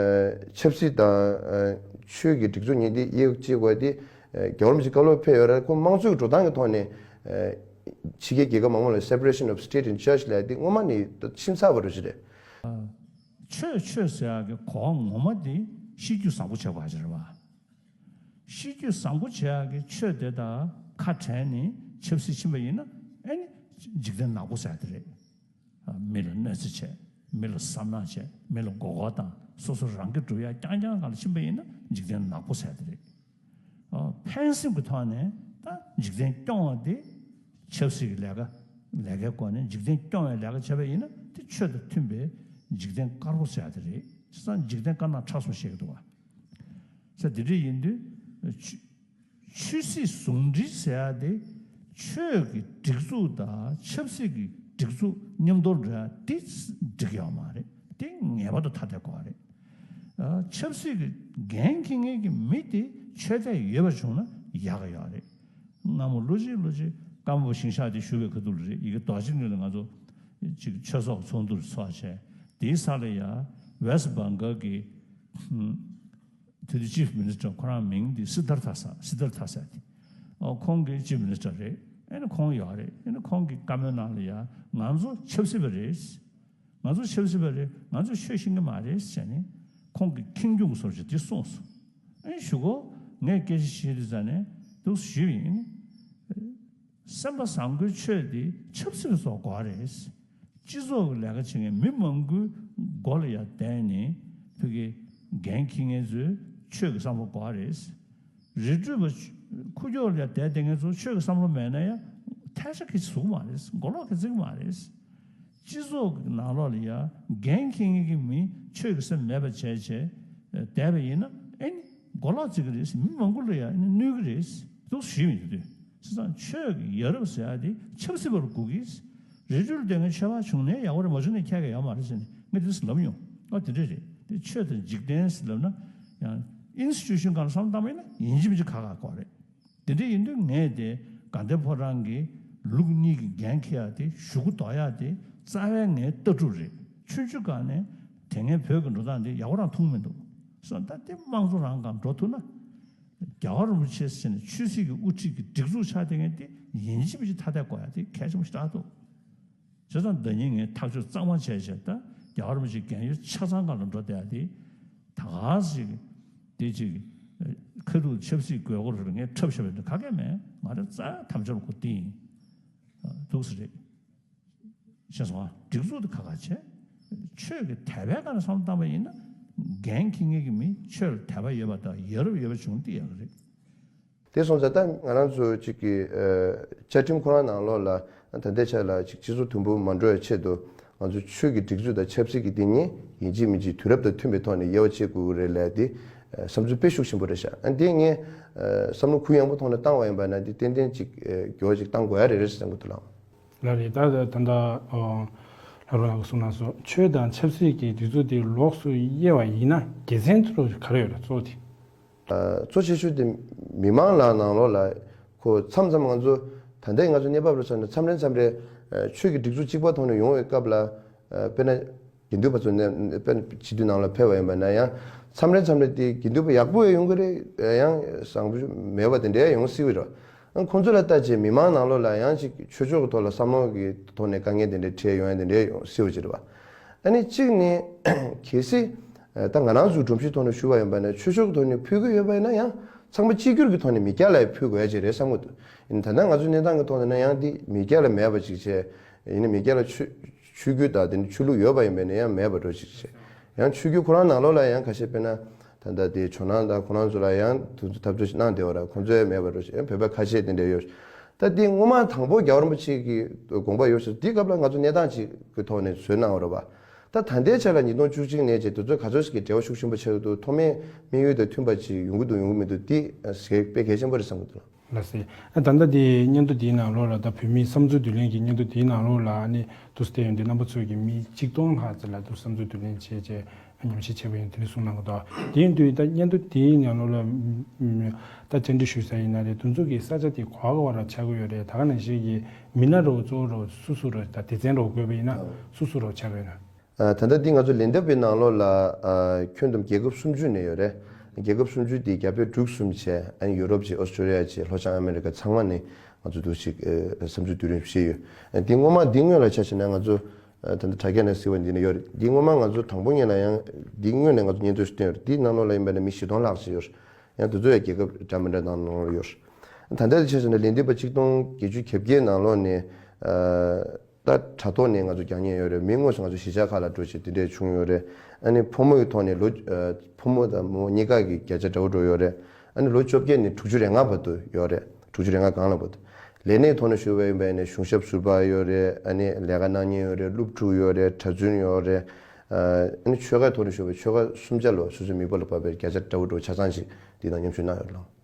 ཆབ་སྲིད་དང་ཨ་ཆོས་ཀྱི་སྒྲིག་འཛུགས་གཉིས་འདི་དབྱེ་གཅིག་དགོས་དེ་ཨ་རྒྱལ་བ་རིན་པོ་ཆེ་བཀའ་སློབ་ཕེབས་ཡོད་རེད། ཁོ་དམངས་གཙོའི་འགྲོ་སྟངས་ཀྱི་ཐོག་ནས་ཨ་ཕྱི་རྒྱལ་རྒྱལ་ཁབ་མང་པོ་ལ་separation of state and church ལབ་ཡ་དེ་སྔོན་མ་ནས་ད་ཕྱིན་ཚར་བ་འདྲ་ཞིག་རེད། ཆོས་ཆོས་ཟེར་ཡག་གི་གོ་བ་ངོ་མ་དེ་ཤེས་རྒྱུད་བཟང་པོ་བྱེད་དགོས་ཡ་ཅིག་རེད་བ། ཤེས་རྒྱུད་བཟང་པོ་བྱེད་ཡག་གི་ཆོས་དེ་དང་ཁ་བྲལ་ནས་ཆབ་སྲིད་ཕྱིན་པ་ཡིན་ན་ཨེ་ནི་འཇིག་རྟེན་ནག་པོ་ཟེར་ཡ་དེ་རེད། མི་ལ་གནོད་འཚེ་བྱས། མི་ལ་བསམ་ནག་བྱས། མི་ལ་མགོ་སྐོར་བཏང་། སོ་སོ་རང་གིས་སྒྲུབ་ཡ་རྐྱང་རྐྱང་སྒང་ལ་ཕྱིན་པ་ཡིན་ན་འཇིག་རྟེན་ནག་པོ་ཟེར་ཡ་དེ་རེད། ཨ་ཕན་སེམས་ཀྱི་ཐོག་ནས་ད་འཇིག་རྟེན་སྐྱོང་བ་དེ་ཆབ་སྲིད་ཀྱི་ལས་ཀ་ལས་ཀའི་སྒོ་ནས་འཇིག་རྟེན་སྐྱོང་བའི་ལས་ཀ་བྱས་པ་ཡིན་ན་དེ་ཆོས་དང་མཐུན་པའི་འཇིག་རྟེན་དཀར་པོ་ཟེར་ཡ་དེ་རེད། བྱས་ཙང་འཇིག་རྟེན་དཀར་ནག་ཁྲ་གསུམ་བཤད་ཀྱི་འདུག་བ། ས་དེ་འདྲ་ཡིན་དུས་ཆོས་ཆོས་སྲིད་ཟུང་འབྲེལ་ཟེར་ཡ་དེ་ཆོས་ཀྱི་སྒྲིག་འཛུགས་དང་ཆབ་སྲིད་ཀྱི་སྒྲིག་འཛུགས་མཉམ་དུ་འགྲོ་ཡ་དེ་འགྲིག་ཡོད་མ་རེད། དེ་ངེས་པར་དུ་ཐ་དད་དགོས་པ་རེད། ཨ་ཆབ་སྲིད་ཀྱི་འགན་འཁྱེར་མཁན་གྱི་མི་དེ་ཆོས་དད་ཡོད་པ་བྱུང་ན་ཡག་གི་ཡོད་རེད། སྔ་མོ་ལོ་གཅིག་ལོ་གཅིག་ཀརྨ་པ་ཞིང་གཤེགས་དེ་བཞུགས་པའི་ཁ་ཐུག་ལ་རེད། ཡ་གི་རྡོ་རྗེ་གླིང་ལ་ང་ཚོ་ཅིག་ཆོས་ཚོགས་ཚོགས་འདུ་ཚོགས་བྱས། དེའི་ས་ལ་ཡ་ཝེ་སི་བྷང་གལ་གྱི་དེ་དུས་ཅིབ་མི་ནི་སི་ཊར་ཁོ་རང་མིང་དེ་སི་དར་ཐ་ས་སི་དར་ཐ་ས་དེ། ཨོ་ཁོང་གི་ཅིབ་མི་ནི་སི་ཊར་རེད། ཨེ་ནི་ཁོང་ཡོད་རེད། ཨེ་ནི་ཁོང་གི་བཀའ་མོལ་ནང་ལ་ཡ་ང་ཚོ་ཆབ་སྲིད་པ་རེད། ང་ཚོ་ཆབ་སྲིད་པ་རེད། ང་ཚོས་ཆོས་ཤེས་ཀྱི་མ་རེད་ཟེར་ནས་ཁོང་གིས་ཁེངས་སྐྱུང་གི་བཟོ་འདྲ་དེ་གསུངས་སོང་། ཨེ་གཞུག་གུ་ངས་སྐད་ཆ་བཤད་དུས་ཙ་ནས་འདུག་ཞུས་པ་ཡིན། སེམས་པ་བཟང་པོའི་ཆོས་དེ་ཆབ་སྲིད་པ་ཚོ་དགོས་རེད། སྤྱི་ཚོགས་ཀྱི་ལས་ཀ་བྱེད་མཁན་མི་མང་པོའི་མགོ་ལ་ཡ་བསྡད་ནས་ཕ་གི་འགན་འཁྱེར་མཁན་ཚོས་ཆོས་ཀྱི་བསམ་བློ་དགོས་རེད། རི་ཁྲོད་པ་ཁུག་ཀྱོག་ལ་ཡ་བསྡད་བསྡད་མཁན་ཚོ་ཆོས་ཀྱི་བསམ་བློ་མེད་ན་ཡང་ ཐལ་ཆ་གི་བཟོ་གི་མ་རེད། མགོ་ལོག་གི་བརྩི་གི་མ་རེད། སྤྱི་ཚོགས་ཀྱི་ནང་ལོགས་ལ་ཡ་འགན་འཁྱེར་མཁན་གྱི་མི་ཆོས་ཀྱི་སེམས་མེད་པ་བྱས་བྱས་བསྡད་པ་ཡིན་ན། ཨེ་ནི་མགོ་ལོག་བརྩི་གི་རེད། མི་མང་པོ་ལ་ཡ་ཨེ་ནི་གནོད་གི་རེད། འདུག་ཞུས་མི་འདུག་དུས་བྱས་ཙང་ཆོས་ཀྱི་ཡ་རབས་ཟེར་ཡ་དེ་ཆབ་སྲིད་པ་ལ་དགོས་ཀྱི། རི་ཁྲོད་སྡོད་མཁན་ཆོས་པ་བྱུང་ནའི་ཡག་པོ་རེད། མ་བྱུང་ནའི་ཁྱད་ཀྱི་ཡོད་མ་རེད་ཟེར་ནས་ངས་དེ་ལབ་མྱོང་། ཨ་དེ་འདྲ་རེད། དེ་ཆོས་དང་འཇིག་རྟེན་ཟེར་ལབ་ན་ཡང་ཨིན་སི་ཊི་ཊུ་ཤན་སྒང་ལ་བསམ་བློ་བཏང་བ་ཡིན་ན་ཡིན་གཅིག་མིན་གཅིག་ཁག་ཁག་ཁག་རེད། དེ་འདྲ་ཡིན་དུས་ངས་དེ་དགའ་ལྡན་ཕོ་བྲང་གི་ལུགས་གཉིས་ཀྱི་འགན་འཁྱེར་ཡ་དེ་གཞུག་གུ་འདོགས་ཡ་དེ་རྩ་བའི་ངའི་ལྟ་གྲུབ་རེད། ཆུང་ཆུང་སྒང་ནས་དེ་སྔའི་བོད་ཀྱི་འགྲོ་སྟངས་དེ་ཡག་པོ་རང་མཐོང་མི་འདུག་སོང་། ད་དེ་དམངས་གཙོ་རང་སྒང་འགྲོ་ཐུབ་ན། རྒྱལ་བ་རིན་པོ་ཆེ་ཟེར་ནས་ཆོས་སྲིད་ཀྱི་དབུ་ཁྲིད་ཀྱི་སྒྲིག་འཛུགས་ཆགས་བསྡད་མཁན་དེ་ཡིན་གཅིག་མིན་གཅིག་ཐ་དད་དགོས་ཡ་དེ་གལ་ཆེན་པོ་ཞེ་དྲག་འདུག་བྱས་ཙང་ཟླ་ཉིན་ངས་ཐག་གཅོད་གཙང་མ་བྱས་བྱས། ད་རྒྱལ་བ་རིན་པོ་ཆེ་རྒན་ཡོལ་ཆ་ཚང་སྒང་ལ་འགྲོ་བསྡད་ཡ་དེ། ད་ག་ཟིག་དེ་ཅིག་ཁ་ཐུག་ཆབ་སྲིད་དགོས་མཁོ་རེད། ངས་འཁྲབ་བཞག་པ་ཡིན་ན་ག་གེ་མེད། ང་རང་རྩ་དམ་བཅའ་ལ་གོ་བསྡད་ཡིན། འདུག་སེ་རེད། ཤེས་སོང་ཨ། སྒྲིག་འཛུགས་དེ་ཁག་ཁག་བྱས། ཆོས་ཀྱི་དད་པའི་སྒང་ནས་བསམ་བློ་བཏང་པ་ཡིན་ན། འགན་འཁྱེར་མཁན་གྱི་མི་ཆོས་ལ་དད་པ་ཡོད་པ་དང་ཡ་རབས་ཡོད་པ་བྱུང་དེ་ཡག་གི་རེད། དེ་སོང་ཙང་ད་ང་རང་ཚོ་གཅིག་གི་ཨ་བཅའ་ཁྲིམས་ཁོ་རང་ནང་ལོགས་ལ་ད་ལྟའི་ཆ་ལ་གཅིག་སྤྱི་ཚོགས་དུམ་བུ་མ་འགྲོ་བའི་ཆེད་དུ་ང་ཚོ་ཆོས་ཀྱི་སྒྲིག་འཛུགས་དང་ཆབ་སྲིད་ཀྱི་སྡིངས་ཉེ་ཡིན་གཅིག་མིན་གཅིག་དུས་རབས་དང་མཐུན་པའི་ཐོག་ནས་དབྱེ་བ་ཕྱེ་དགོས་ཀྱི་རེད་ལབ་དེ་ཨ་བསམ་ཚུལ་དཔེ་ཤུགས་ཆེན་པོ་རེད་ཤག་ཨ་འདི་ངས་ཨ་བསམ་བློ་གུ་ཡངས་པོ་ཐོག་ནས་བཏང་བ་ཡིན་པ་ན་འདི་ཏན་ཏན་གཅིག་ཨ་འགྱུར་བ་ཅིག་གཏང་དགོས་ཡ་རེད་རེད་བསམ་གྱི་འདུག་ལགས། ལགས་རེད། ད་ད་ད་ལྟ་ཨ་ལྷ་རབས་ལགས་ཀྱིས་གསུངས་གནང་སོང་། ཆོས་དང་ཆབ་སྲིད་ཀྱི་སྒྲིག་འཛུགས་དེ་ལོགས་སུ་དབྱེ་བ་ཡིན་ན་དགེ་མཚན་དེ་ཚོ་ག་རེ་ཡོད་རེད། གཙོ་བོ་དེ། གཙོ་ཆེ་ཤོས་དེ་མི་མང་ལ་ནང་ལོགས་ལ་ཁོ་མཚམས་མཚམས་ང་ཚོ་ད་ལྟའི་ང་ཚོ་གནས་བབ་ལ་མཚོན་ན་མཚམས་རེ་མཚམས་རེ་ཆོས་ཀྱི་སྒྲིག་འཛུགས་གཅིག་པ་ཐོག་ནས་ཡོང་བའི་སྐབས་ལ་དཔེར་ན་དགེ་འདུན་པ་ཚོ་ནས་དཔེར་ན་སྤྱི་འཐུས་ནང་ལ་ཕེབས་པ་ཡིན་པ་ན་ཡང་མཚམས་རེ་མཚམས་རེ་དེ་དགེ་འདུན་པ་ཡག་པོ་ཡང་ཡོང་གི་རེད། ཡང་བཟང་པོ་མེད་པ་དེ་འདྲ་ཡང་ཡོང་སྲིད་ཀྱི་རེད། ཁོང་ཚོ་ལ་ལྟ་ཅེས་མི་མང་ནང་ལོགས་ལ་ཡང་ཅིག་ཆོས་ཕྱོགས་ཀྱི་ཐོག་ལ་བསམ་བློ་གི་ཐོག་ནས་དཀའ་ངལ་དེ་འདྲ་འཕྲད་ཡོང་ཡ་དེ་འདྲ་ཡོང་སྲིད་པ་ཅིག་རེད་པ། ཨ་ནི་གཅིག་ནི་གལ་སྲིད་ད་ང་རང་ཚོའི་སྒྲོམ་གཞི་ཐོག་ནས་ཞུ་བ་ཡིན་པ་ན་ཆོས་ཕྱོགས་ཀྱི་ཐོག་ནས་ཕུལ་གྱི་ཡོད་པ་ཡིན་ན་ཡང་ཚང་མ་གཅིག་གྱུར་གྱི་ཐོག་ནས་མི་སྐྱ་ལ་ཕུལ་དགོས་ཡ་ཅིག་རེད་བསམ་གྱི་འདུག་ཡིན་ད་ལྟ་ང་ཚོའི་གནས་སྟངས་ཀྱི་ཐོག་ནས་ན་ཡང་འདི་མི་སྐྱ་ལ་མེད་པ་ཅིག་བྱས། ཡིན་ན་མི་སྐྱ་ལ་ཆོས་ཆོས་བརྒྱུད་དང་དེ་ནི་ཆོས་ལུགས་ཡོད་པ་ཡིན་པས་ན་ཡང་མེད་པ་འགྲོ་ཅིག་བྱས། ཡང་ཆོས་བརྒྱུད་ཁོ་རང་ནང་ལོགས་ལ་ཡང་ཁ་ཤས་དཔེར་ན། ད་ལྟ་དེ་ཇོ་ནང་དང་ཁོ་རང་ཚོ་ལ་ཡང་དུས་ཚོད་འཐབ་རྩོད་ཞིག་གནང་བསྡད་པ་ར་ཁོ་ཚོ་ཡང་མེད་པ་འགྲོ་ཞིག་ཡང་བོད་པ་ཁ་ཤས་དེ་འདྲ་ཡོད། ད་དེ་སྔོན་མ་དང་པོ་རྒྱལ་བ་རིན་པོ་ཆེ་གི་དགོངས་པ་ཡོད་ཞིག་དེའི་སྐབས་ལ་ང་ཚོ་གནས་སྟངས་ཅིག་གི་ཐོག་ནས་བཟོས་གནང་བ་རེད་པ། ད་ད་ལྟའི་ཆ་ལ་ཉིས་སྟོང་བཅུ་གཅིག་ནས་བྱས་དུས་ཚོད་ག་ཚོད་ཞིག་གི་འབྲེལ་བ་ཤུགས་ཆེན་པོ་ཆགས་ཀྱི་འདུག་ཐོག་མའི་དམིགས་ཡུལ་དང་མཐུན་པ་ཅིག་ཡོང་གི་འདུག་ཡོང་གི་མི་འདུག་དེ་དཔེ་གལ་ཆེན་པོ་རེད་བསམ་གྱི་འདུག་ལགས་སེ། ཨ་ད་ལྟ་དེ་སྙན་ཐོ་དེའི་ནང་ལོགས་ལ་ད་བོད་མིའི་བསམ་ཚུལ་བསྡུ་ལེན་གྱི་སྙན་ཐོ་དེའི་ནང་ལོགས་ལ་ཨ་ནི་འདུག་སེ་བལྟས་ཡོང་དུས་རྣམ་པ་ཚོས་ཀྱི་མི་གཅིག་སྟོང་ལྷག་ཙམ་ལ་འདུག་བསམ་ཚུལ་བསྡུ་ལེན་བྱས་བྱས་ཉམས་ཞིབ་བྱས་པ་ཡིན་དེ་འདྲ་གསུངས་གནང་གི་འདུག་དེ་ཡིན་དུས་ད་སྙན་ཐོ་དེའི་ནང་ལོགས་ལ་ད་བཅར་འདྲི་ཞུས་ས་ཡིན་ན་རེད། དེ་ཚོ་གི་ས་ཆ་དེ་ག་ག་བར་ཆགས་ཀྱི་ཡོད་རེད། ད་ག་ནང་བཞིན་གྱི་མི་སྣ་རོ་གཙོ་བོ་རོ་སུ་སུ་རོ་ད་སྡེ་ཚན་རོ་བགོས་པ་ཡིན་ན་སུ་སུ་རོ་ཆགས་ཀྱི་ཡོད་ན། ཨ་ད་ལྟ་འདི་ང་ཚོ་ལན་འདེབས་པའི་ནང་ལོགས་ལ་ཨ་ཁྱོན་བསྡོམས་རྒྱལ་ཁབ་སུམ་ཅུ་ནས་ཡོད་རེད། རྒྱལ་ཁབ་སུམ་ཅུ་དེ་རྒྱ་བོད་འབྲུག་གསུམ་བྱས། ཨ་ནི་ཡུ་རོབ་བྱས། ཨོ་སི་ཀྲོ་ལི་ཡ་བྱས། ལྷོ་བྱང་ཨ་མེ་རི་ཀ་ཚང་མ་ནས་ང་ཚོ་འདུག་ཅིག་ཨ་བསམ་ཚུལ་བསྡུ་ལེན་བྱས་ཡོད། ཨ་འདི་སྔོན་མ་འདི་སྔོན་ལ་ཆ་བཞག་ན་ང་ཚོ་ཨ་ད་ལྟ་དྲ་རྒྱ་ནས་གཟིགས་པ་འདི་ནས་ཡོད་རེད། འདི་སྔོན་མ་ང་ཚོ་དང་པོ་ཉིད་ལ་ཡང་འདི་སྔོན་ནས་ང་ཚོ་སྙན་ཐོ་ཞིག་བཏོན་ཡོད་རེད། འདིའི་ནང་ལོགས་ལ་ཡིན་པ་ན་མི་བཞི་སྟོང་ལྷག་ཅིག་ཡོད་རེད། ཡང་དེ་ཚོ་ཡང་རྒྱལ་ཁབ་འདྲ་མི་འདྲ་ནང་ལོགས་ལ་ཡོད་རེད། ད་ལྟ་ཆ་བཞག་ན་ལན་འདེབས་པ་གཅིག་སྟོང་བརྒྱད་ཅུ་གྱ་བརྒྱད་ནང་ལོགས་ནས་ཨ། ད་དྲ་ཐོག་ནས་ང་ཚོ་རྒྱག་མཁན་ཡོད་རེད། མི་དངོས་སུ་ང་ཚོ་གཞིས་ཆགས་ཁག་ལ་འགྲོ་བྱས་དེ་འདྲས་བྱུང་ཡོད་རེད། ཨ་ནི་ཕོ་མོའི་ཐོག་ནས་ལོ་ཨ་ཕོ་མོ་དང་མོ་གཉིས་ཀ་གི་བརྒྱ་ཆ་འདྲ་བོ་འགྲོ་ཡོད་རེད། ཨ་ནི་ལོ་བཅོ་བརྒྱད་ནས་དྲུག་ཅུ་རེ་ལྔ་བར་དུ་ཡོད་རེད། དྲུག་ཅུ་རེ་ལྔ་སྒང་ལ་བར་དུ། ལས་གནས་ཐོག་ནས་ཞུ་བ་ཡིན་པ་ཡིན་ན་གཞུང་ཞབས་ཟུར་པ་ཡོད་རེད། ཨ་ནི་ལས་ཀ་གནང་མཁན་ཡོད་རེད། སློབ་ཕྲུག་ཡོད་རེད། གྲྭ་བཙུན་ཡོད་རེད། ཨ་ནི་ཆོལ་ཁའི་ཐོག་ནས་ཞུ་བའི་ཆོལ་ཁ་གསུམ་ཆ་ལ་སོ་སོའི་མི་བུ་ལ་བབས་པའི་བརྒྱ་ཆ་འདྲ་བོ་འདྲ་བོ་ཆ་ཚང་ཞིག་འདི་ནང་མཉམ་ཞུགས་གནང་ཡོད་ལགས།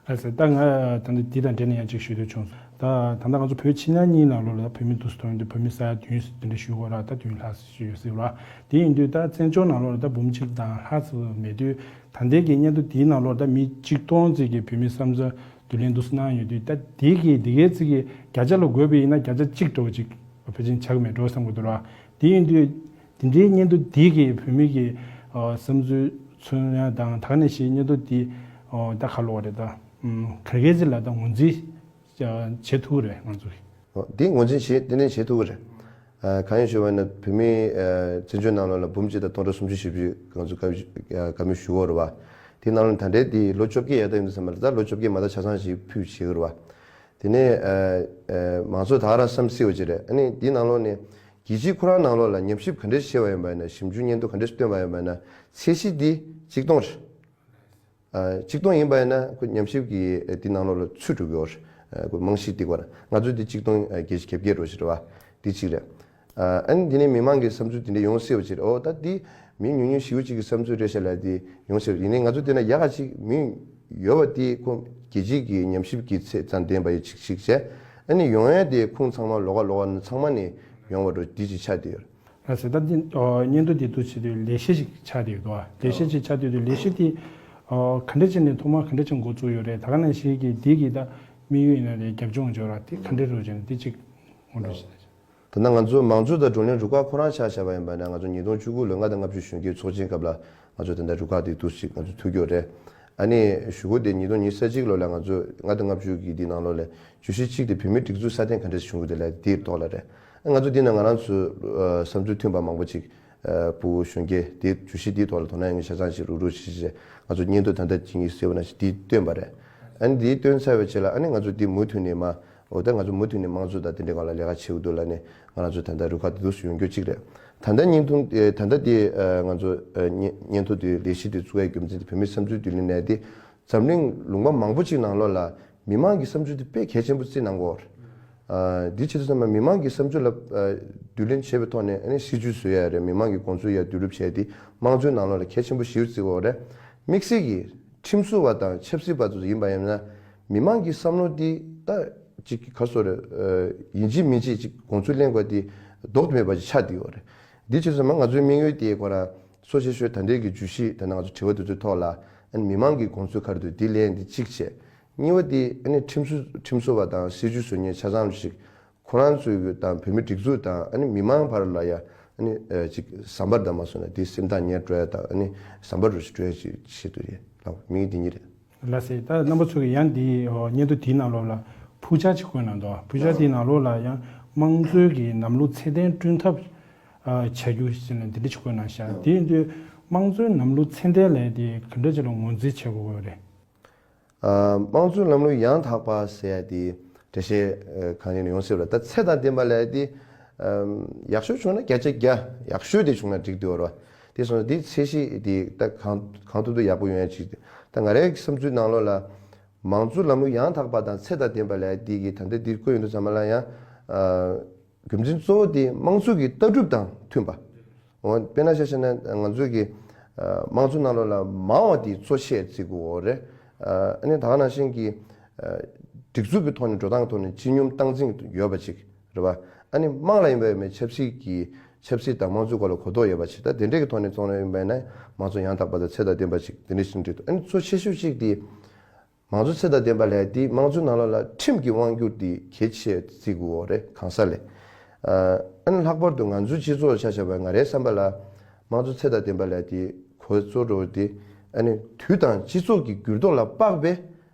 ལགས་སོ། ད་ང་ད་ལྟ་འདི་དང་འབྲེལ་ནས་ཡང་གཅིག་ཞུ་འདོད་བྱུང་། ད་ད་ལྟ་ང་ཚོ་བོད་ཕྱི་ནང་གཉིས་ནང་ལོགས་ལ་བོད་མི་འདུག་སེ་གཏོང་ཡོང་དུས་བོད་མི་ས་ཡ་བདུན་ཙམ་དེ་འདྲ་ཞུ་དགོས་ར། ད་བདུན་ལྷག་ཙམ་ཞིག་ཡོད་སྲིད་ར། དེ་ཡིན་དུས་ད་བཙན་བྱོལ་ནང་ལོགས་ལ་ད་འབུམ་གཅིག་དང་ལྷག་ཙམ་མེད་དུས་ད་ལྟའི་གི་སྙན་ཐོ་དེའི་ནང་ལོགས་ད་མི་གཅིག་སྟོང་ཙམ་གྱི་བོད་མི་བསམ་ཚུལ་བསྡུ་ལེན་འདུག་སེ་གནང་ཡོད་དུས་ད་དེ་གི་དེ་གའི་ཙམ་གྱི་བརྒྱ་ཆ་ལ་བགོས་པ་ཡིན་ན་བརྒྱ་ཆ་གཅིག་འདྲ་བོ་ཅིག་ཕལ་ཆེར་ཆགས་ཀྱི་མེད་འགྲོ་བསམ་གྱི་འདུག་ར། དེ་ཡིན་དུས། དེ་འདྲའི་སྙན་ཐོ་འདི་གིས་བོད་མི་གི་ཨ་བསམ་ཚུལ་མཚོན་ཡ་དང་ད་ག་ནང་བཞིན་སྙན་ཐོ་འདི་ཨ་ད་ག་ལབ་དགོས་རེད། ད་ཨམ་ག་གེ་ཙི་ལ་ད་ངོས་འཛིན་བྱེད་ཐུབ་ཀྱི་རེད་ང་ཚོ་གིས། འདི་ངོས་འཛིན་བྱེད་ཏན་ཏན་བྱེད་ཐུབ་ཀྱི་རེད། ཨ་གང་ཡིན་ཞུས་པ་ན་བོད་མི་ཨ་བཙན་བྱོལ་ནང་ལོགས་ལ་འབུམ་གཅིག་དང་སྟོང་ཕྲག་སུམ་ཅུ་བཞི་བཅུ་ང་ཚོ་བཀའ་བཀའ་མོལ་ཞུ་དགོས་རེད་པ། དེ་ནང་ལ་ད་ལྟའི་འདི་ལོ་བཅོ་བརྒྱད་ཡར་ལྟ་ཡོང་དུས་ཙམ་པ་ལ་ད་ལོ་བཅོ་བརྒྱད་མ་ད་ཆ་ཚང་ཞིག་ཕུད་བྱེད་ཀྱི་རེད་པ། དེ་ནས་ཨ་ཨ་མང་ཚོགས་ད་ག་རང་བསམ་སྲིད་པ་ཅིག་རེད། ཨ་ནི་འདི་ནང་ལོགས་ནས། རྒྱལ་སྤྱིའི་ཁོ་རང་ནང་ལོགས་ལ་ཉམས་ཞིབ་ག་འདྲས་བྱས་པ་ཡིན་པ་ཡིན་ན། ཞིབ་འཇུག་སྙན་ཐོ་ག་འདྲས་བཏོན་པ་ཡིན་པ་ཡིན་ན་ཚད་གཞི་འདི་གཅིག་སྟོང་རེད། ཨ་གཅིག་སྟོང་ཡིན་པ་ཡིན་ན་ཁོ་ཉམས་ཞིབ་ཀྱི་འདི་ནང་ལོགས་ལ་ཚུད་འགྲོ་གི་ཡོད་རེད། རྨང་གཞི་འདི་གོ་ན་ང་ཚོ་འདི་གཅིག་སྟོང་བརྒྱད་ཅུ་གྱ་བརྒྱད་རོ་ཞིག་རེད་བ། འདི་གཅིག་རེད། ཨ་ནི་འདི་ནས་མི་མང་གི་བསམ་ཚུལ་འདི་འདྲ་ཡོང་སྲིད་པ་ཅིག་རེད། ཨོ་ད་འདི་མི་ཉུང་ཉུང་ཞེ་པོ་ཅིག་གི་བསམ་ཚུལ་རེད་ཤག་ལབ་འདི་ཡོང་སྲིད་པ། ཡིན་ནའི་ང་ཚོ་འདི་ན་ཡག་ག་ཅིག་མི་ཡོད་པ་འདི་ཁོང་རྒྱལ་སྤྱིའི་གི་ཉམས་ཞིབ་ཀྱི་ཚད་ཙམ་ལྡན་པ་ཡོད་ཅིག་ཅིག་བྱས། ཨ་ནི་ཡོང་ཡ་དེ་ཁོང་ཚང་མ་ལོགས་ཀ་ལོགས་ཀ་ནས་ཚང་མ་ནས་ཡོང་བ་འགྲོ་འདི་ཅིག་ཆགས་བསྡད་ཡོད། ལགས་སོ། ད་འདི་ཨོ་སྙན་ཐོ་འདི་འདུག་བྱེད་དུས་ལས་གཞི་ཞིག་ཆགས་བསྡད་ཡོད་དོ། ལས་གཞི་ཞིག་ཆགས་བསྡད་དུས་ལས་གཞི་དེ་ཨོ་ག་འདྲ་བྱས་ནས་ཐོག་མར་ག་འདྲ་བྱས་འགོ་བཙུགས་ཡོད་རེད། ད་ག་ནང་བཞིན་གྱི་འདི་གི་ད་དམིགས་ཡུལ་ཡིན་ན་རེད། རྒྱབ་ལྗོངས་འབྱོར་བ་དེ་ག་འདྲ་རེད་བྱས་ནས་འདི་གཅིག་སྔོན་འགྲོ་བྱེད་ད། ད་ལྟ་ང་ཚོ་མང་གཙོ་དང་བགྲོ་གླེང་རུ་ཁག་ཁོ་རང་ཆ་བཞག་པ་ཡིན་པ་ན་ང་ཚོ་ཉིས་སྟོང་བཅུ་དགུ་ལོའི་མངའ་སྡེ་ལྔ་བཅུ་གཞོན་སྐྱེས་ཚོགས་ཆེན་སྐབས་ལ་ང་ཚོ་དེ་འདྲ་རུ་ཁག་དེ་འདུག་ཅིག་ང་ཚོ་ཐུག་ཡོད་རེད། ཨ་ནི་གཞུག་གུ་དེ་ཉིས་སྟོང་ཉི་ཤུ་རྩ་གཅིག་ལོ་ལ་ང་ཚོ་མངའ་སྡེ་ལྔ་བཅུ་གི་དེ་ནང་ལོགས་ལ་བརྗོད་གཞི་གཅིག་དེ་བོད་མིའི་སྒྲིག་འཛུགས་སྲ་བརྟན་ག་འདྲ་བྱུང་གི་འདུག་ལབ་དེའི་ཐོག་ལ་རེད། ཨ་ང་ཚོ་དེ་ནང་ང་རང་ཚོ་བསམ་ཚུལ་མཐུན་པ་མང་པོ་ཅིག་ཕྲུ་གུ་གཞོན་སྐྱེས་དེ་བརྗོད་གཞི་དེའི་ཐོག་ལ་དོ་སྣང་ཡོད་མཁན་ཆ་ཚང་ཞིག་རུག་རུག་ཞིག་བྱས་ང་ཚོ་སྙན་ཐོ་ད་ལྟ་ཅིག་ཡིན་ཟེར་བ་ནང་བཞིན་དེ་བཏོན་པ་རེད། ཨ་ནི་དེ་བཏོན་ཚར་བའི་རྗེས་ལ་ཨ་ནི་ང་ཚོ་དེ་མུ་མཐུད་ནས་མ། འོ་ད་ང་ཚོ་མུ་མཐུད་ནས་དམངས་གཙོ་དང་དེ་འདྲའི་སྒང་ལ་ལས་ཀ་བྱེད་དགོས་འདུག་ལབ་ནས་ང་རང་ཚོ་ད་ལྟ་རུ་ཁག་དེ་འདུག་སེ་ཡོང་རྒྱུ་གཅིག་རེད། ད་ལྟ་བརྙན་ཐུང་ཨེ་ད་ལྟ་དེ་ཨ་ང་ཚོ་ཨ་བརྙན་བརྙན་ཐུང་དེ་ལས་གཞི་དེ་བཙུགས་ཡའི་རྒྱུ་མཚན་དེ་བོད་མིའི་བསམ་ཚུལ་བསྡུ་ལེན་ནས་དེ་འཛམ་གླིང་ལུང་པ་མང་པོ་ཅིག་ནང་ལོགས་ལ་མི་མང་གི་བསམ་ཚུལ་དེ་དཔེ་གལ་ཆེན་པོ་བརྩི་གནང་གི་ཡོད་རེད། ཨ་འདི་བྱེད་དུས་ཙམ་པ་མི་མང་གི་བསམ་ཚུལ་ལ་ཨ་བསྡུ་ལེན་བྱས་པའི་ཐོག་ནས་ཨ་ནི་སྲིད་ཇུས་བཟོ་ཡ་རེད། མི་མང་གི་དགོངས་ཚུལ་ཡར་བསྡུ་རུབ་བྱས་ཏེ་དམངས་གཙོའི་ནང་ལོགས་ལ་གལ་ཆེན་པོ་ཞེ་པོ་བརྩི་གི་ཡོད་རེད། དམིགས་བསལ་གྱི་ཁྲིམས་བཟོ་བ་དང་ཆབ་སྲིད་པ་ཚོ་ཡིན་པ་ཡིན་ན། མི་མང་གི་བསམ་བློ་འདི་ད་ཅིག་ག་སོ་རེ། ཡིན་གཅིག་མིན་གཅིག་ཅིག་དགོངས་ཚུལ་གླེང་དགོས་དེ་ལྡོག་ཏུ་མེད་པ་ཅིག་ཆགས་བསྡད་ཡོད་རེད། འདི་བྱས་ཙང་མ་ང་ཚོའི་དམིགས་ཡུལ་དེ་ཁོ་རང་གཙོ་ཆེ་ཤོས་ད་ལྟའི་གི་བརྗོད་གཞི་ད་ནང་ང་ཚོ་དྲི་བ་དེ་ཚོའི་ཐོག་ལ་ཨ་ནི་མི་མང་གི་དགོངས་ཚུལ་ག་རེ་འདུག་འདི་གླེང་འདི་གཅིག་བྱས། གཉིས་པ་དེ་ཨ་ནི་ཁྲིམས་བཟོ་ཁྲིམས་བཟོ་བ་དང་སྲིད་ཇུས་བཟོ་མཁན་ཆ་ཚང་ཞིག་ཁོ་རང་ཚོའི་དང་བོད་མི་སྒྲིག་འཛུགས་དང་ཨ་ནི་མི་མང་བར་ལ་ཡ་ཨ་ནི་ཅིག་ཟམ་པ་འདྲ་མ་སོང་ན་དེ་སེམས་ཐག་ཉེ་འགྲོ་ཡ་དང་ཨ་ནི་ཟམ་པ་རུ་ཞིག་འགྲོ་ཡ་ཞིག་བྱེད་དུ་ཡ་ལགས་མིང་འདི་གཉིས་རེད། ལགས་སེ། ད་རྣམ་པ་ཚོ་གི་ཡང་འདི་སྙན་ཐོ་དེའི་ནང་ལོགས་ལ་ཕུགས་འཆར་ཅིག་བཀོད་གནང་འདུག་ཕུགས་འཆར་དེའི་ནང་ལོགས་ལ་ཡང་དམངས་གཙོའི་གི་ལམ་ལུགས་ཚད་ལྡན་བསྐྲུན་ཐབས་བྱ་རྒྱུ་ཞེས་ནས་འདི་འདྲ་ཅིག་བཀོད་གནང་ཤག་དེ་ཡིན་དུས་དམངས་གཙོའི་ལམ་ལུགས་ཚད་ལྡན་ལས་དེ་ག་འདྲ་ཅིག་ལ་ངོས་འཛིན་བྱེད་དགོས་ཀྱི་རེད། དམངས་གཙོའི་ལམ་ལུགས་ཡང་དག་པ་ཟེར་ཡ་དེ་འགྲེལ་བཤད་གང་ཡིན་ཡོང་སྲིད་པ་ལ་ད་ཚད་དང་ལྡན་པ་ལས་དེ་ཡག་ཤོས་བྱུང་ན་བརྒྱ་ཆ་བརྒྱ་ཡག་ཤོས་དེ་བྱུང་ན་འགྲིག་འདུག་ར། དེ་སོང་ཙང་དེ་ཚད་གཞི་དེ་ད་གང་གང་ཐུབ་ཐུབ་ཡག་པོ་ཡོང་ཡ་ཅིག་ད་ང་རའི་བསམ་ཚུལ་ནང་ལོགས་ལ་མང་གཙོའི་ལམ་ལུགས་ཡང་དག་པ་དང་ཚད་དང་ལྡན་པ་ལས་དེ་གི་ད་ལྟ་དེ་བཀོད་ཡོང་དུས་ཙམ་པ་ལ་ཡང་རྒྱུ་མཚན་གཙོ་བོ་དེ་དམངས་གཙོ་གི་ལྟ་གྲུབ་དང་མཐུན་པ། འོ་དཔེར་ན་ཆ་བཞག་ན་ང་ཚོའི་གི་ཨ་དམངས་གཙོ་ནང་ལོགས་ལ་མང་བ་དེ་གཙོ་ཆེར་བརྩི་དགོས་རེད། ཨ་ནི་ད་ག་ནང་བཞིན་གྱི་ཨ་སྒྲིག་འཛུགས་ཀྱི་ཐོག་ནས་འགྲོ་སྟངས་ཀྱི་ཐོག་ནས་སྤྱི་སྙོམས་སྟངས་འཛིན་ཡོད་པ་ཅིག་རེད་པ། ཨ་ནི་དམངས་ལ་ཡིན་པ་ཡིན་པའི་ཆབ་སྲིད་ཀྱི་ཆབ་སྲིད་དང་དམངས་གཙོའི་སྐོར་ལ་གོ་རྟོགས་ཡོད་པ་ཅིག་ད་དེ་འདྲས་ཀྱི་ཐོག་ནས་བཙོང་ནས་ཡིན་པ་ཡིན་ན་དམངས་གཙོ་ཡང་དག་པ་དང་ཚད་དང་ལྡན་པ་ཅིག་དེ་འདྲས་ཞིག་འགྲིག་འདུག་ཨ་ནི་གཙོ་ཆེ་ཤོས་ཅིག་དེ། མང་གཙོ་ཚད་དང་ལྡན་པ་ལས་དེ་དམངས་གཙོའི་ནང་ལོགས་ལ་ཁྲིམས་ཀྱི་དབང་སྒྱུར་དེ་གལ་ཆེ་བརྩི་དགོས་རེད་གང་ས་ལས། ཨ་ནི་ལྷག་པར་དུ་ང་ཚོའི་སྤྱི་ཚོགས་ཆ་བཞག་པ་ང་རའི་བསམ་པ་ལ་དམངས་གཙོ་ཚད་དང་ལྡན་པ་ལས་དེ་གོ་གཙོ་འགྲོ་དེ་ཨ་ནི་དུས་དང་སྤྱི་ཚོགས་ཀྱི་འགྱུར་ལྡོག་ལ་དཔག་པའི་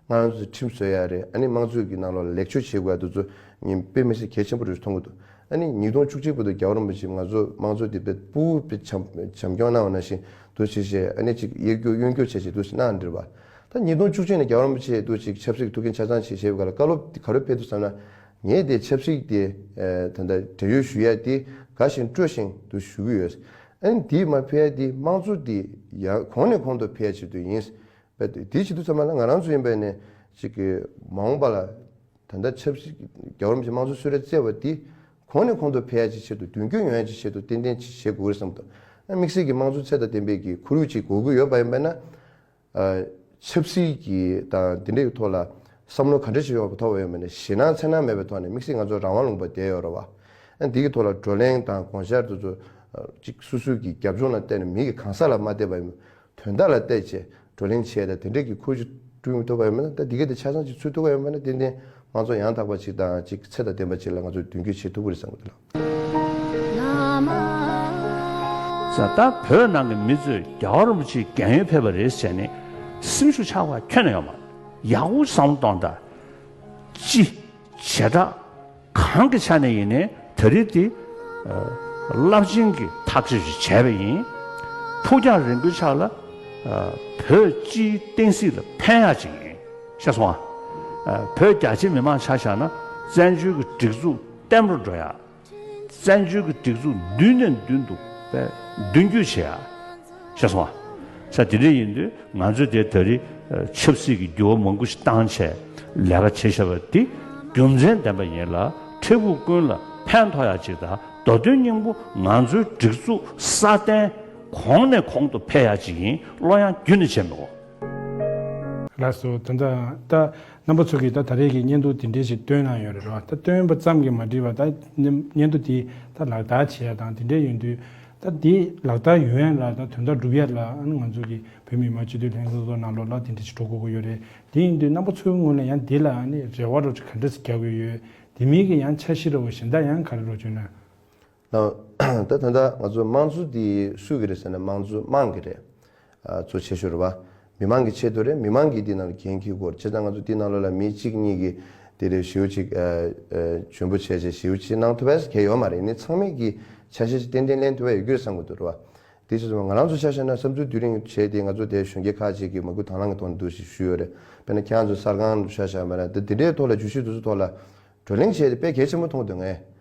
ང་རང་ཚོས་ཁྲིམས་བཟོ་ཡ་རེད། ཨ་ནི་དམངས་གཙོའི་གི་ནང་ལོགས་ལ་ལེགས་བཅོས་བྱེད་དགོས་ཡ་དེ་ཚོ་ངས་དཔེ་མི་སྲིད་གལ་ཆེན་པོ་རེད་མཐོང་གི་འདུག་ཨ་ནི་ཉིས་སྟོང་བཅུ་གཅིག་བར་དུ་རྒྱལ་བ་རིན་པོ་ཆེས་ང་ཚོ་དམངས་གཙོ་དེ་དཔེ་ཕྲུ་གུ་དཔེ་བྱམས་བྱམས་སྐྱོང་གནང་བ་ནང་བཞིན་དུ་བྱེད་བྱེད་ཨ་ནི་ཅིག་གཡས་སྐྱོར་གཡོན་སྐྱོར་བྱེད་བྱེད་དུ་ཞིག་གནང་འདྲ་བ། ད་ཉིས་སྟོང་བཅུ་གཅིག་ནས་རྒྱལ་བ་རིན་པོ་ཆེ་དུ་ཅིག་ཆབ་སྲིད་ཀྱི་ཐུགས་འགན་ཆ་ཚང་བྱེད་བྱེད་པའི་སྐབས་ལ་བཀའ་སློབ་དེ་ག་རེ་སྤེལ་འདུག་བསམ་ན། ངས་དེ་ཆབ་སྲིད་དེ་ད་ལྟ་བགྲེས་ཡོལ་ཞུ་ཡ་དེ་དགའ་ཞིང་སྤྲོ་ཞིང་དུ་ཞུ་གི་ཡོད། ཨ་ནི་དེས་མ་ཕེབས་ཡ་དེ་དམངས་གཙོ་དེ་ཡང་གོང་ནས་གོང་དུ་འཕེལ་ཡ་ཆེད་དུ་ཡིན། དེ་བྱེད་དུས་ཙམ་པ་ལ་ང་རང་ཚོ་ཡིན་པས་ནས་ཅིག་གི་མ་འོངས་པ་ལ་ད་ལྟ་ཆབ་སྲིད་རྒྱལ་བ་རིན་པོ་ཆེ་དམངས་གཙོ་གསོལ་རས་བསྩལ་བ་དེ་གོང་ནས་གོང་དུ་འཕེལ་ཡ་ཅིག་ཆེད་དུ་མདུན་སྐྱོད་ཡོང་ཡ་ཅིག་ཆེད་དུ་ཏན་ཏན་ཅིག་བྱེད་དགོས་རེད་བསམ་འདུག་ཨ་དམིགས་བསལ་གྱི་དམངས་གཙོ་ཚད་དང་ལྡན་པའི་གི་ཁོར་ཡུག་ཅིག་དགོས་ཀྱི་ཡོད་པ་ཡིན་པས་ན། ཨ་ཆབ་སྲིད་ཀྱི་དང་དེ་འདྲའི་ཐོག་ལ་བསམ་བློ་ག་འདྲ་ཞིག་ཡོང་བ་ཐོག་ཡོད་མེད་ནས་ཞེད་སྣང་འཚེར་སྣང་མེད་པའི་ཐོག་ནས་དམིགས་བསལ་ང་ཚོ་རང་དབང་ལུང་པ་བསྡད་ཡོད་རེད་བ། ཨ་འདི་གི་ཐོག་ལ་བགྲོ་གླེང་དང་དགོངས་འཆར་དེ་ཚོ་ཨ་གཅིག་སོ་སོའི་གི་རྒྱབ་ལྗོངས་ལ་བལྟས་ནས་མི་གི་གང་ཟག་ལ་མ་བལྟས་པ་ཡིན་དོན་དག་ལ་བལྟས་བྱས་བགྲོ་གླེང་བྱས་ད་དེ་འདྲའི་གི་ཁོར་ཡུག་བསྐྲུན་ཐུབ་པ་ཡོད་མེད་ན་ད་འདི་ག་དེ་ཆ་ཚང་ཅིག་ཚུད་ཐུབ་པ་ཡོད་མེད་ན་ཏན་ཏན་དམངས་གཙོ་ཡང་དག་པ་ཅིག་དང་ཅིག་ཚད་དང་ལྡན་པ་ཅིག་ལ་ང་ཚོ་མདུན་སྐྱོད་བྱེད་ཐུབ་ཀྱི་རེད་བསམ་གི་འདུག་ལགས། ས་ད་བོད་ནང་གི་མི་ཚོས་རྒྱལ་བ་རིན་པོ་ཆེའི་རྒན་ཡོལ་ཕེབས་པ་རེད་ཟེར་ནས་སེམས་ཤུགས་ཆག་པ་ཁྱོན་ནས་ཡོད་མ་རེད། ཡག་པོ་བསམ་བློ་གཏོང་དང་། སྤྱི་བྱེ་བྲག་གང་གི་ཆ་ནས་ཡིན་ནའི་ད་རེས་དེ་རླབས་ཆེན་གྱི་ཐག་གཅོད་ཅིག་བྱས་པ་ཡིན། ཕུགས་རྒྱང་རིང་པོའི་ཆ་ལ་བོད་སྤྱིའི་བསྟན་སྲིད་ལ་ཕན་ཡག་ཅིག་ཡིན། ཤེས་སོང་ཨ། བོད་རྒྱ་ཆེ་མི་མང་ཆ་བཞག་ན་བཙན་བྱོལ་གྱི་སྒྲིག་འཛུགས་བརྟན་པོར་འགྲོ་ཡག་བཙན་བྱོལ་གྱི་སྒྲིག་འཛུགས་མདུན་ནས་མདུན་དུ་དཔེ་མདུན་སྐྱོད་བྱེད་ཡ། ཤེས་སོང་ཨ། ས་དེ་འདྲ་ཡིན་དུས་ང་ཚོས་དེ་ད་རེས་ཆབ་སྲིད་ཀྱི་འགྱུར་བ་མང་པོ་ཞིག་བཏང་བྱས་ ལས་ཀ་བྱེད་བཞག་པ་འདི་རྒྱུ་མཚན་ལྡན་པ་ཡིན་ལ། འཕྲལ་ཕུགས་ཀུན་ལ་ཕན་ཐོགས་ཡག་ཅིག་དང་། མདོ་དོན་སྙིང་པོ་ང་ཚོའི་སྒྲིག་འཛུགས་སྲ་བརྟན་གོང་ནས་གོང་དུ་འཕེལ་ཡག་ཅིག་ཡིན། བློ་ཡང་རྒྱུན་ནས་བྱེད་མི་དགོས། ལགས་སོ། ད་ལྟ་ད་རྣམ་པ་ཚོ་གིས་ད་ད་རེས་ཀྱི་སྙན་ཐོ་འདི་འདྲས་ཞིག་བཏོན་གནང་ཡོད་རེད་བ། ད་བཏོན་པ་ཙམ་གྱིས་མ་འགྲིག་པ། ད་སྙན་ཐོ་འདི་ད་ལག་བསྟར་བྱེད་ཡ་དང་དེ་འདྲས་ཡོང་དུས། ད་འདི་ལག་བསྟར་ཡོང་ཡ་ལ་ད་དོན་དག་སྒྲུབ་ཡ་ལ་ཨ་ནི་ང་ཚོ་གི་བོད་མི་མང་སྤྱི་འཐུས་ལྷན་ཚོགས་ནང་ལོགས་ལ་དེ་འདྲས་ཞིག་འགྲོ་དགོས་ཀྱི་ཡོད་རེད། དེ་ཡིན་དུས་རྣམ་པ་ཚོའི་ངོས་ནས་ཡང་འདི་ལ་ཨ་ནི་རེ་བ་རོགས་ཅིག་ག་འདྲས་ཞིག་རྒྱག་གི་ཡོད། དེ་མིན་གྱི་ཡང་འཆར་གཞི་རོགས་གཞན་དག་ཡང་ག་རེ་རོགས་བྱུང་ན། ལགས། ད་ད་ལྟ་ང་ཚོ་དམངས་གཙོ་འདི་སུ་གི་རེད་ཟེར་ན་དམངས་གཙོ་དམངས་ཀྱི་རེད། ཨ། གཙོ་ཆེ་ཤོས་རེད་བ། མི་མང་གི་ཆེད་དུ་རེད། མི་མང་གིས་འདི་ནང་ལ་འགན་འཁྱེར་དགོས་རེད། བྱས་ཙང་ང་ཚོ་འདི་ནང་ལོགས་ལ་མི་གཅིག་གཉིས་ཀྱིས་དེ་རེད་ཞེ་པོ་ཅིག་ཨ། ཨ། འཇོན་པོ་བྱས་བྱས་ཞེ་པོ་ཅིག་གནང་ཐུབ་པ་གང་ཡོད་མ་རེད། ཡིན་ནའི་ཚང་མས་ཀྱི་ཆ་ཤས་ཅིག་ཏན་ཏན་ལེན་ཐུབ་པ་ཡོད་རྒྱུ་རེད་བསམ་གྱི་འདུག་རེད་བ། དེ་བྱས་ཙང་ང་རང་ཚོ་ཆ་བཞག་ན་བསམ་ཚུལ་བསྡུ་རིང་བྱས་ཏེ་ང་ཚོ་དེ་གཞོན་སྐྱེས་ཁག་ཅིག་གིས་མ་བསྐུལ་དང་བླངས་ཀྱི་ཐོག་ནས་འདུག་ཞེས་ཞུས་ཡོད་རེད། དཔེར་ན་ཁྱེད་རང་ཚོ་གསར་ཁང་ཆ་བཞག་པ་ན་དེ་དེ་འདྲའི་ཐོག་ལ་བརྗོད་གཞི་དེ་ཚོ་ཐོག་ལ་བགྲོ་གླེང་བྱས་ཏེ་དཔེ་གལ་ཆེན་པོ་མཐོང་གི་འདུག་ངས།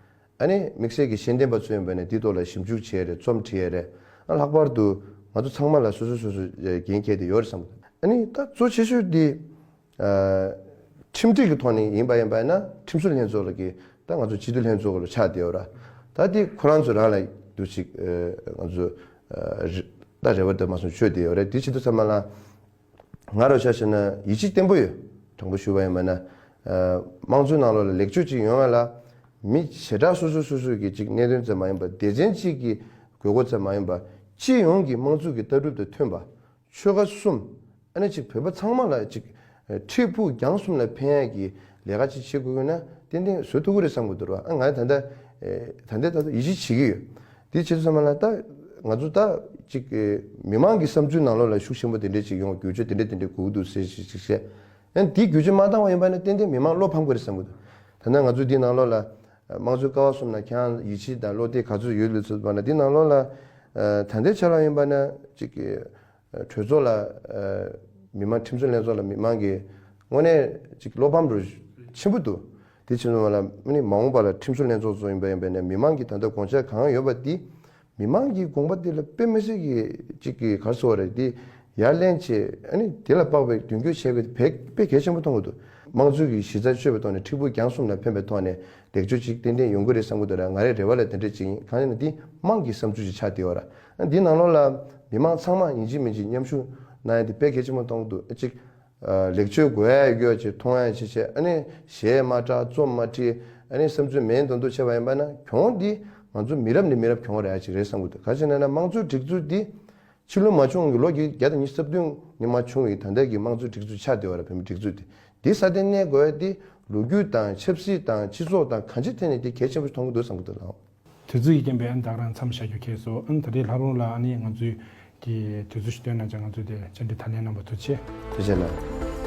ཨ་ནི་དམིགས་བསལ་གྱི་ཤེས་ལྡན་པ་ཚོ་ཡིན་པ་ནས་འདི་ཐོག་ལ་ཞིབ་འཇུག་བྱས་རེད། རྩོམ་བྲིས་ཡས་རེད། ཨ། ལྷག་པར་དུ་ང་ཚོ་ཚང་མ་ལ་སོ་སོ་སོ་སོ་འགན་འཁྱེར་ཏེ་ཡོད་རེད་བསམ་གྱི་འདུག་ཨ་ནི་ད་གཙོ་ཆེ་ཤོས་འདི། ཨ། ཁྲིམས་སྒྲིག་གི་ཐོག་ནས་ཡིན་པ་ཡིན་པ་ཡིན་ན་ཁྲིམས་བཟོ་ལྷན་ཚོགས་ལ་གི་ད་ང་ཚོ་སྤྱི་འཐུས་ལྷན་ཚོགས་ལ་ཆགས་བསྡད་ཡོད་ར། ད་འདི་ཁོ་རང་ཚོ་རང་ལ་འདུག་ཅིག་ཨ། ང་ཚོ་ཨ། རེ་ད་རེ་བ་ད་མ་སོང་ཆོད་བསྡད་ཡོད་རེད། འདི་ཆེད་དུ་ཚང་མ་ལ། ང་རང་ཆ་བཞག་ན་ཡིད་ཆེས་བརྟན་པོ་ཡོད། དྲང་པོ་ཞུ་བ་ཡིན་པ་ན། ཨ། དམངས་གཙོའི་ནང་ལོགས་ལ་ལེགས་བཅོས་ཅིག་ཡོང་བ་ལ། མི་བྱེ་བྲག་སོ་སོ་སོ་སོའི་གི་ཅིག་གནད་དོན་ཙམ་མ་ཡིན་པར་སྡེ་ཚན་གཅིག་གི་དགོས་མཁོ་ཙམ་མ་ཡིན་པར་སྤྱི་ཡོངས་ཀྱི་དམངས་གཙོ་གི་ལྟ་གྲུབ་དང་མཐུན་པ། ཆོལ་ཁ་གསུམ། ཨ་ནི་ཅིག་བོད་པ་ཚང་མ་ལ་ཅིག་ཨ། འཕྲལ་ཕུགས་རྒྱང་གསུམ་ལ་ཕན་ཡག་གི་ལས་ཀ་ཅིག་བྱེད་དགོས་ཀྱི་ན་ཏན་ཏན་བཟོ་ཐུབ་ཀྱི་རེད་བསམ་གྱི་འདུག་ར། ཨ། ང་ད་ལྟ་ཨ། ད་ལྟ་ད་ལྟ་ཡིད་ཆེས་བྱེད་ཀྱི་ཡོད། དེ་བྱེད་དུས་ཙམ་པ་ལ་ད་ང་ཚོ་ད་ཅིག་ཨ། མི་མང་གི་བསམ་ཚུལ་ནང་ལོགས་ལ་ཤུགས་ཆེན་པོ་དེ་འདྲས་ཅིག་ཡོང་བ། བསྒྱུར་བཅོས་དེ་འདྲས་དེ་འདྲས་དགོས་ཀྱི་འདུག་ཟེར་ཞིག་ཅིག་བཤད། ཨ་ནི་དེ་བསྒྱུར་བཅོས་མ་བཏང་བ་ཡིན་པ་ན་ཏན་ཏན་མི་མང་བློ་ཕམ་གྱི་རེད་བསམ་གྱི་འདུག་ད་ལྟ་ང་ཚོ་འདི་ནང་ལོགས་ལ་དམངས་གཙོའི་ཀ་བ་གསུམ་ན་ཁྱེད་རང་ཡིད་ཆེས་དང་བློ་གཏད་ག་ཚོད་ཡོད་ལུགས་ཚོད་པ་ན་འདི་ནང་ལོགས་ལ་ད་ལྟའི་ཆ་ལ་ཡིན་པ་ན་ཅིག་གྲོས་ཚོགས་ལ། ཨ། མི་མང་ཁྲིམས་བཟོ་ལྷན་ཚོགས་ལ་མི་མང་གིས་དངོས་གནས་ཅིག་བློ་ཕམ་རུ་ཆེན་པོ་འདུག་དེ་ཕྱིན་ཙམ་པ་ལ་ཨ་ནི་མ་འོངས་པ་ལ་ཁྲིམས་བཟོ་ལྷན་ཚོགས་ཚོ་ཡིན་པ་ཡིན་པ་ན་མི་མང་གི་ད་ལྟ་དགོངས་འཆར་གང་ཡོད་པ་དེ། མི་མང་གི་དགོངས་པ་དེ་ལ་དཔེ་མི་སྲིད་ཀྱི་ཅིག་གི་ག་རེ་ཟེར་དགོས་རེད། དེ་ཡར་ལེན་བྱས། ཨ་ནི་དེ་ལ་དཔག་པའི་མདུན་སྐྱོད་བྱེད་དགོས་དེ་དཔེ་དཔེ་གལ་ཆེན་པོ་མཐོང་གི་འདུག་དམངས་གཙོ་གི་གཞི་རྩ་བཅོས་པའི་ཐོག་ནས་འཕྲལ་ཕུགས་རྒྱང་གསུམ་ལ་ཕན་པའི་ཐོག་ནས་ལེགས་བཅོས་ཅིག་ཏན་ཏན་ཡོང་གི་རེད་བསམ་གྱི་འདུག་ར། ང་རའི་རེ་བ་ལ་དེ་འདྲ་ཅིག་ཡིན། གང་ཡིན་ན་འདི་དམངས་ཀྱི་བསམ་ཚུལ་ཞིག་ཆགས་བསྡད་ཡོད་ར། ཨ། འདི་ནང་ལོགས་ལ་མི་མང་ཚང་མ་ཡིན་གཅིག་མིན་གཅིག་མཉམ་ཞུགས་གནང་ཡ་དེ་དཔེ་གལ་ཆེན་པོ་མཐོང་གི་འདུག་ཨ། ཅིག་ཨ། ལེགས་བཅོས་དགོས་ཡ་ཡོད་ཅིག་མཐོང་ཡ་ཅིག་བྱས། ཨ་ནི་གཞས་མ་གྲགས། རྩོམ་མ་བྲིས། ཨ་ནི་བསམ་ཚུལ་མེད་མདོག་མདོག་བྱས་པ་ཡིན་པ་ན་གྱོང་འདི་ང་ཚོ་མི་རབས་ནས་མི་རབས་གྱོང་རག་ཡ་ཅིག་རེད་བསམ་གྱི་འདུག་ག་ཅི་ན་ན་དམངས་གཙོའི་སྒྲིག་འཛུགས་འདི་ཕྱི་ལོ་མ་བྱུང་གི་ལོ་བརྒྱད་དང་ཉི་ཤུ་རྩ་བདུན་ནས་མ་བྱུང་བའི་ད་ལྟ་གི་དམངས་གཙོའི་སྒྲིག་འཛུགས་ཆགས་བསྡད་པ་རེད། བོད་མིའི་སྒྲིག་འཛུགས་དེ། འདི་སྲ་བརྟན་གནས་དགོས་ཡ་དེ་ལོ་རྒྱུས་དང་ཆབ་སྲིད་དང་སྤྱི་ཚོགས་དང་གང་ཅིའི་ཐད་ནས་དེ་གལ་ཆེན་པོ་མཐོང་གི་འདུག་བསམ་གྱི་འདུག་ལགས། དུས་ཚོད་ཀྱི་རྐྱེན་པས་ཨ་ནི་ད་ག་རང་མཚམས་བཞག་རྒྱུ་ཁེལ་སོང་། ཨ་ནི་ད་རེས་ལྷག་རོགས་ལ་ཨ་ནི་ང་ཚོའི་གི་དུས་ཚོད་ཞིག་བཏོན་གནང་བྱས་ང་ཚོའི་དེ་བཅར་འདྲི་ད་ལན་གནང་བར་ཐུགས་རྗེ་ཆེ། ཐུགས་རྗེ་གནང་།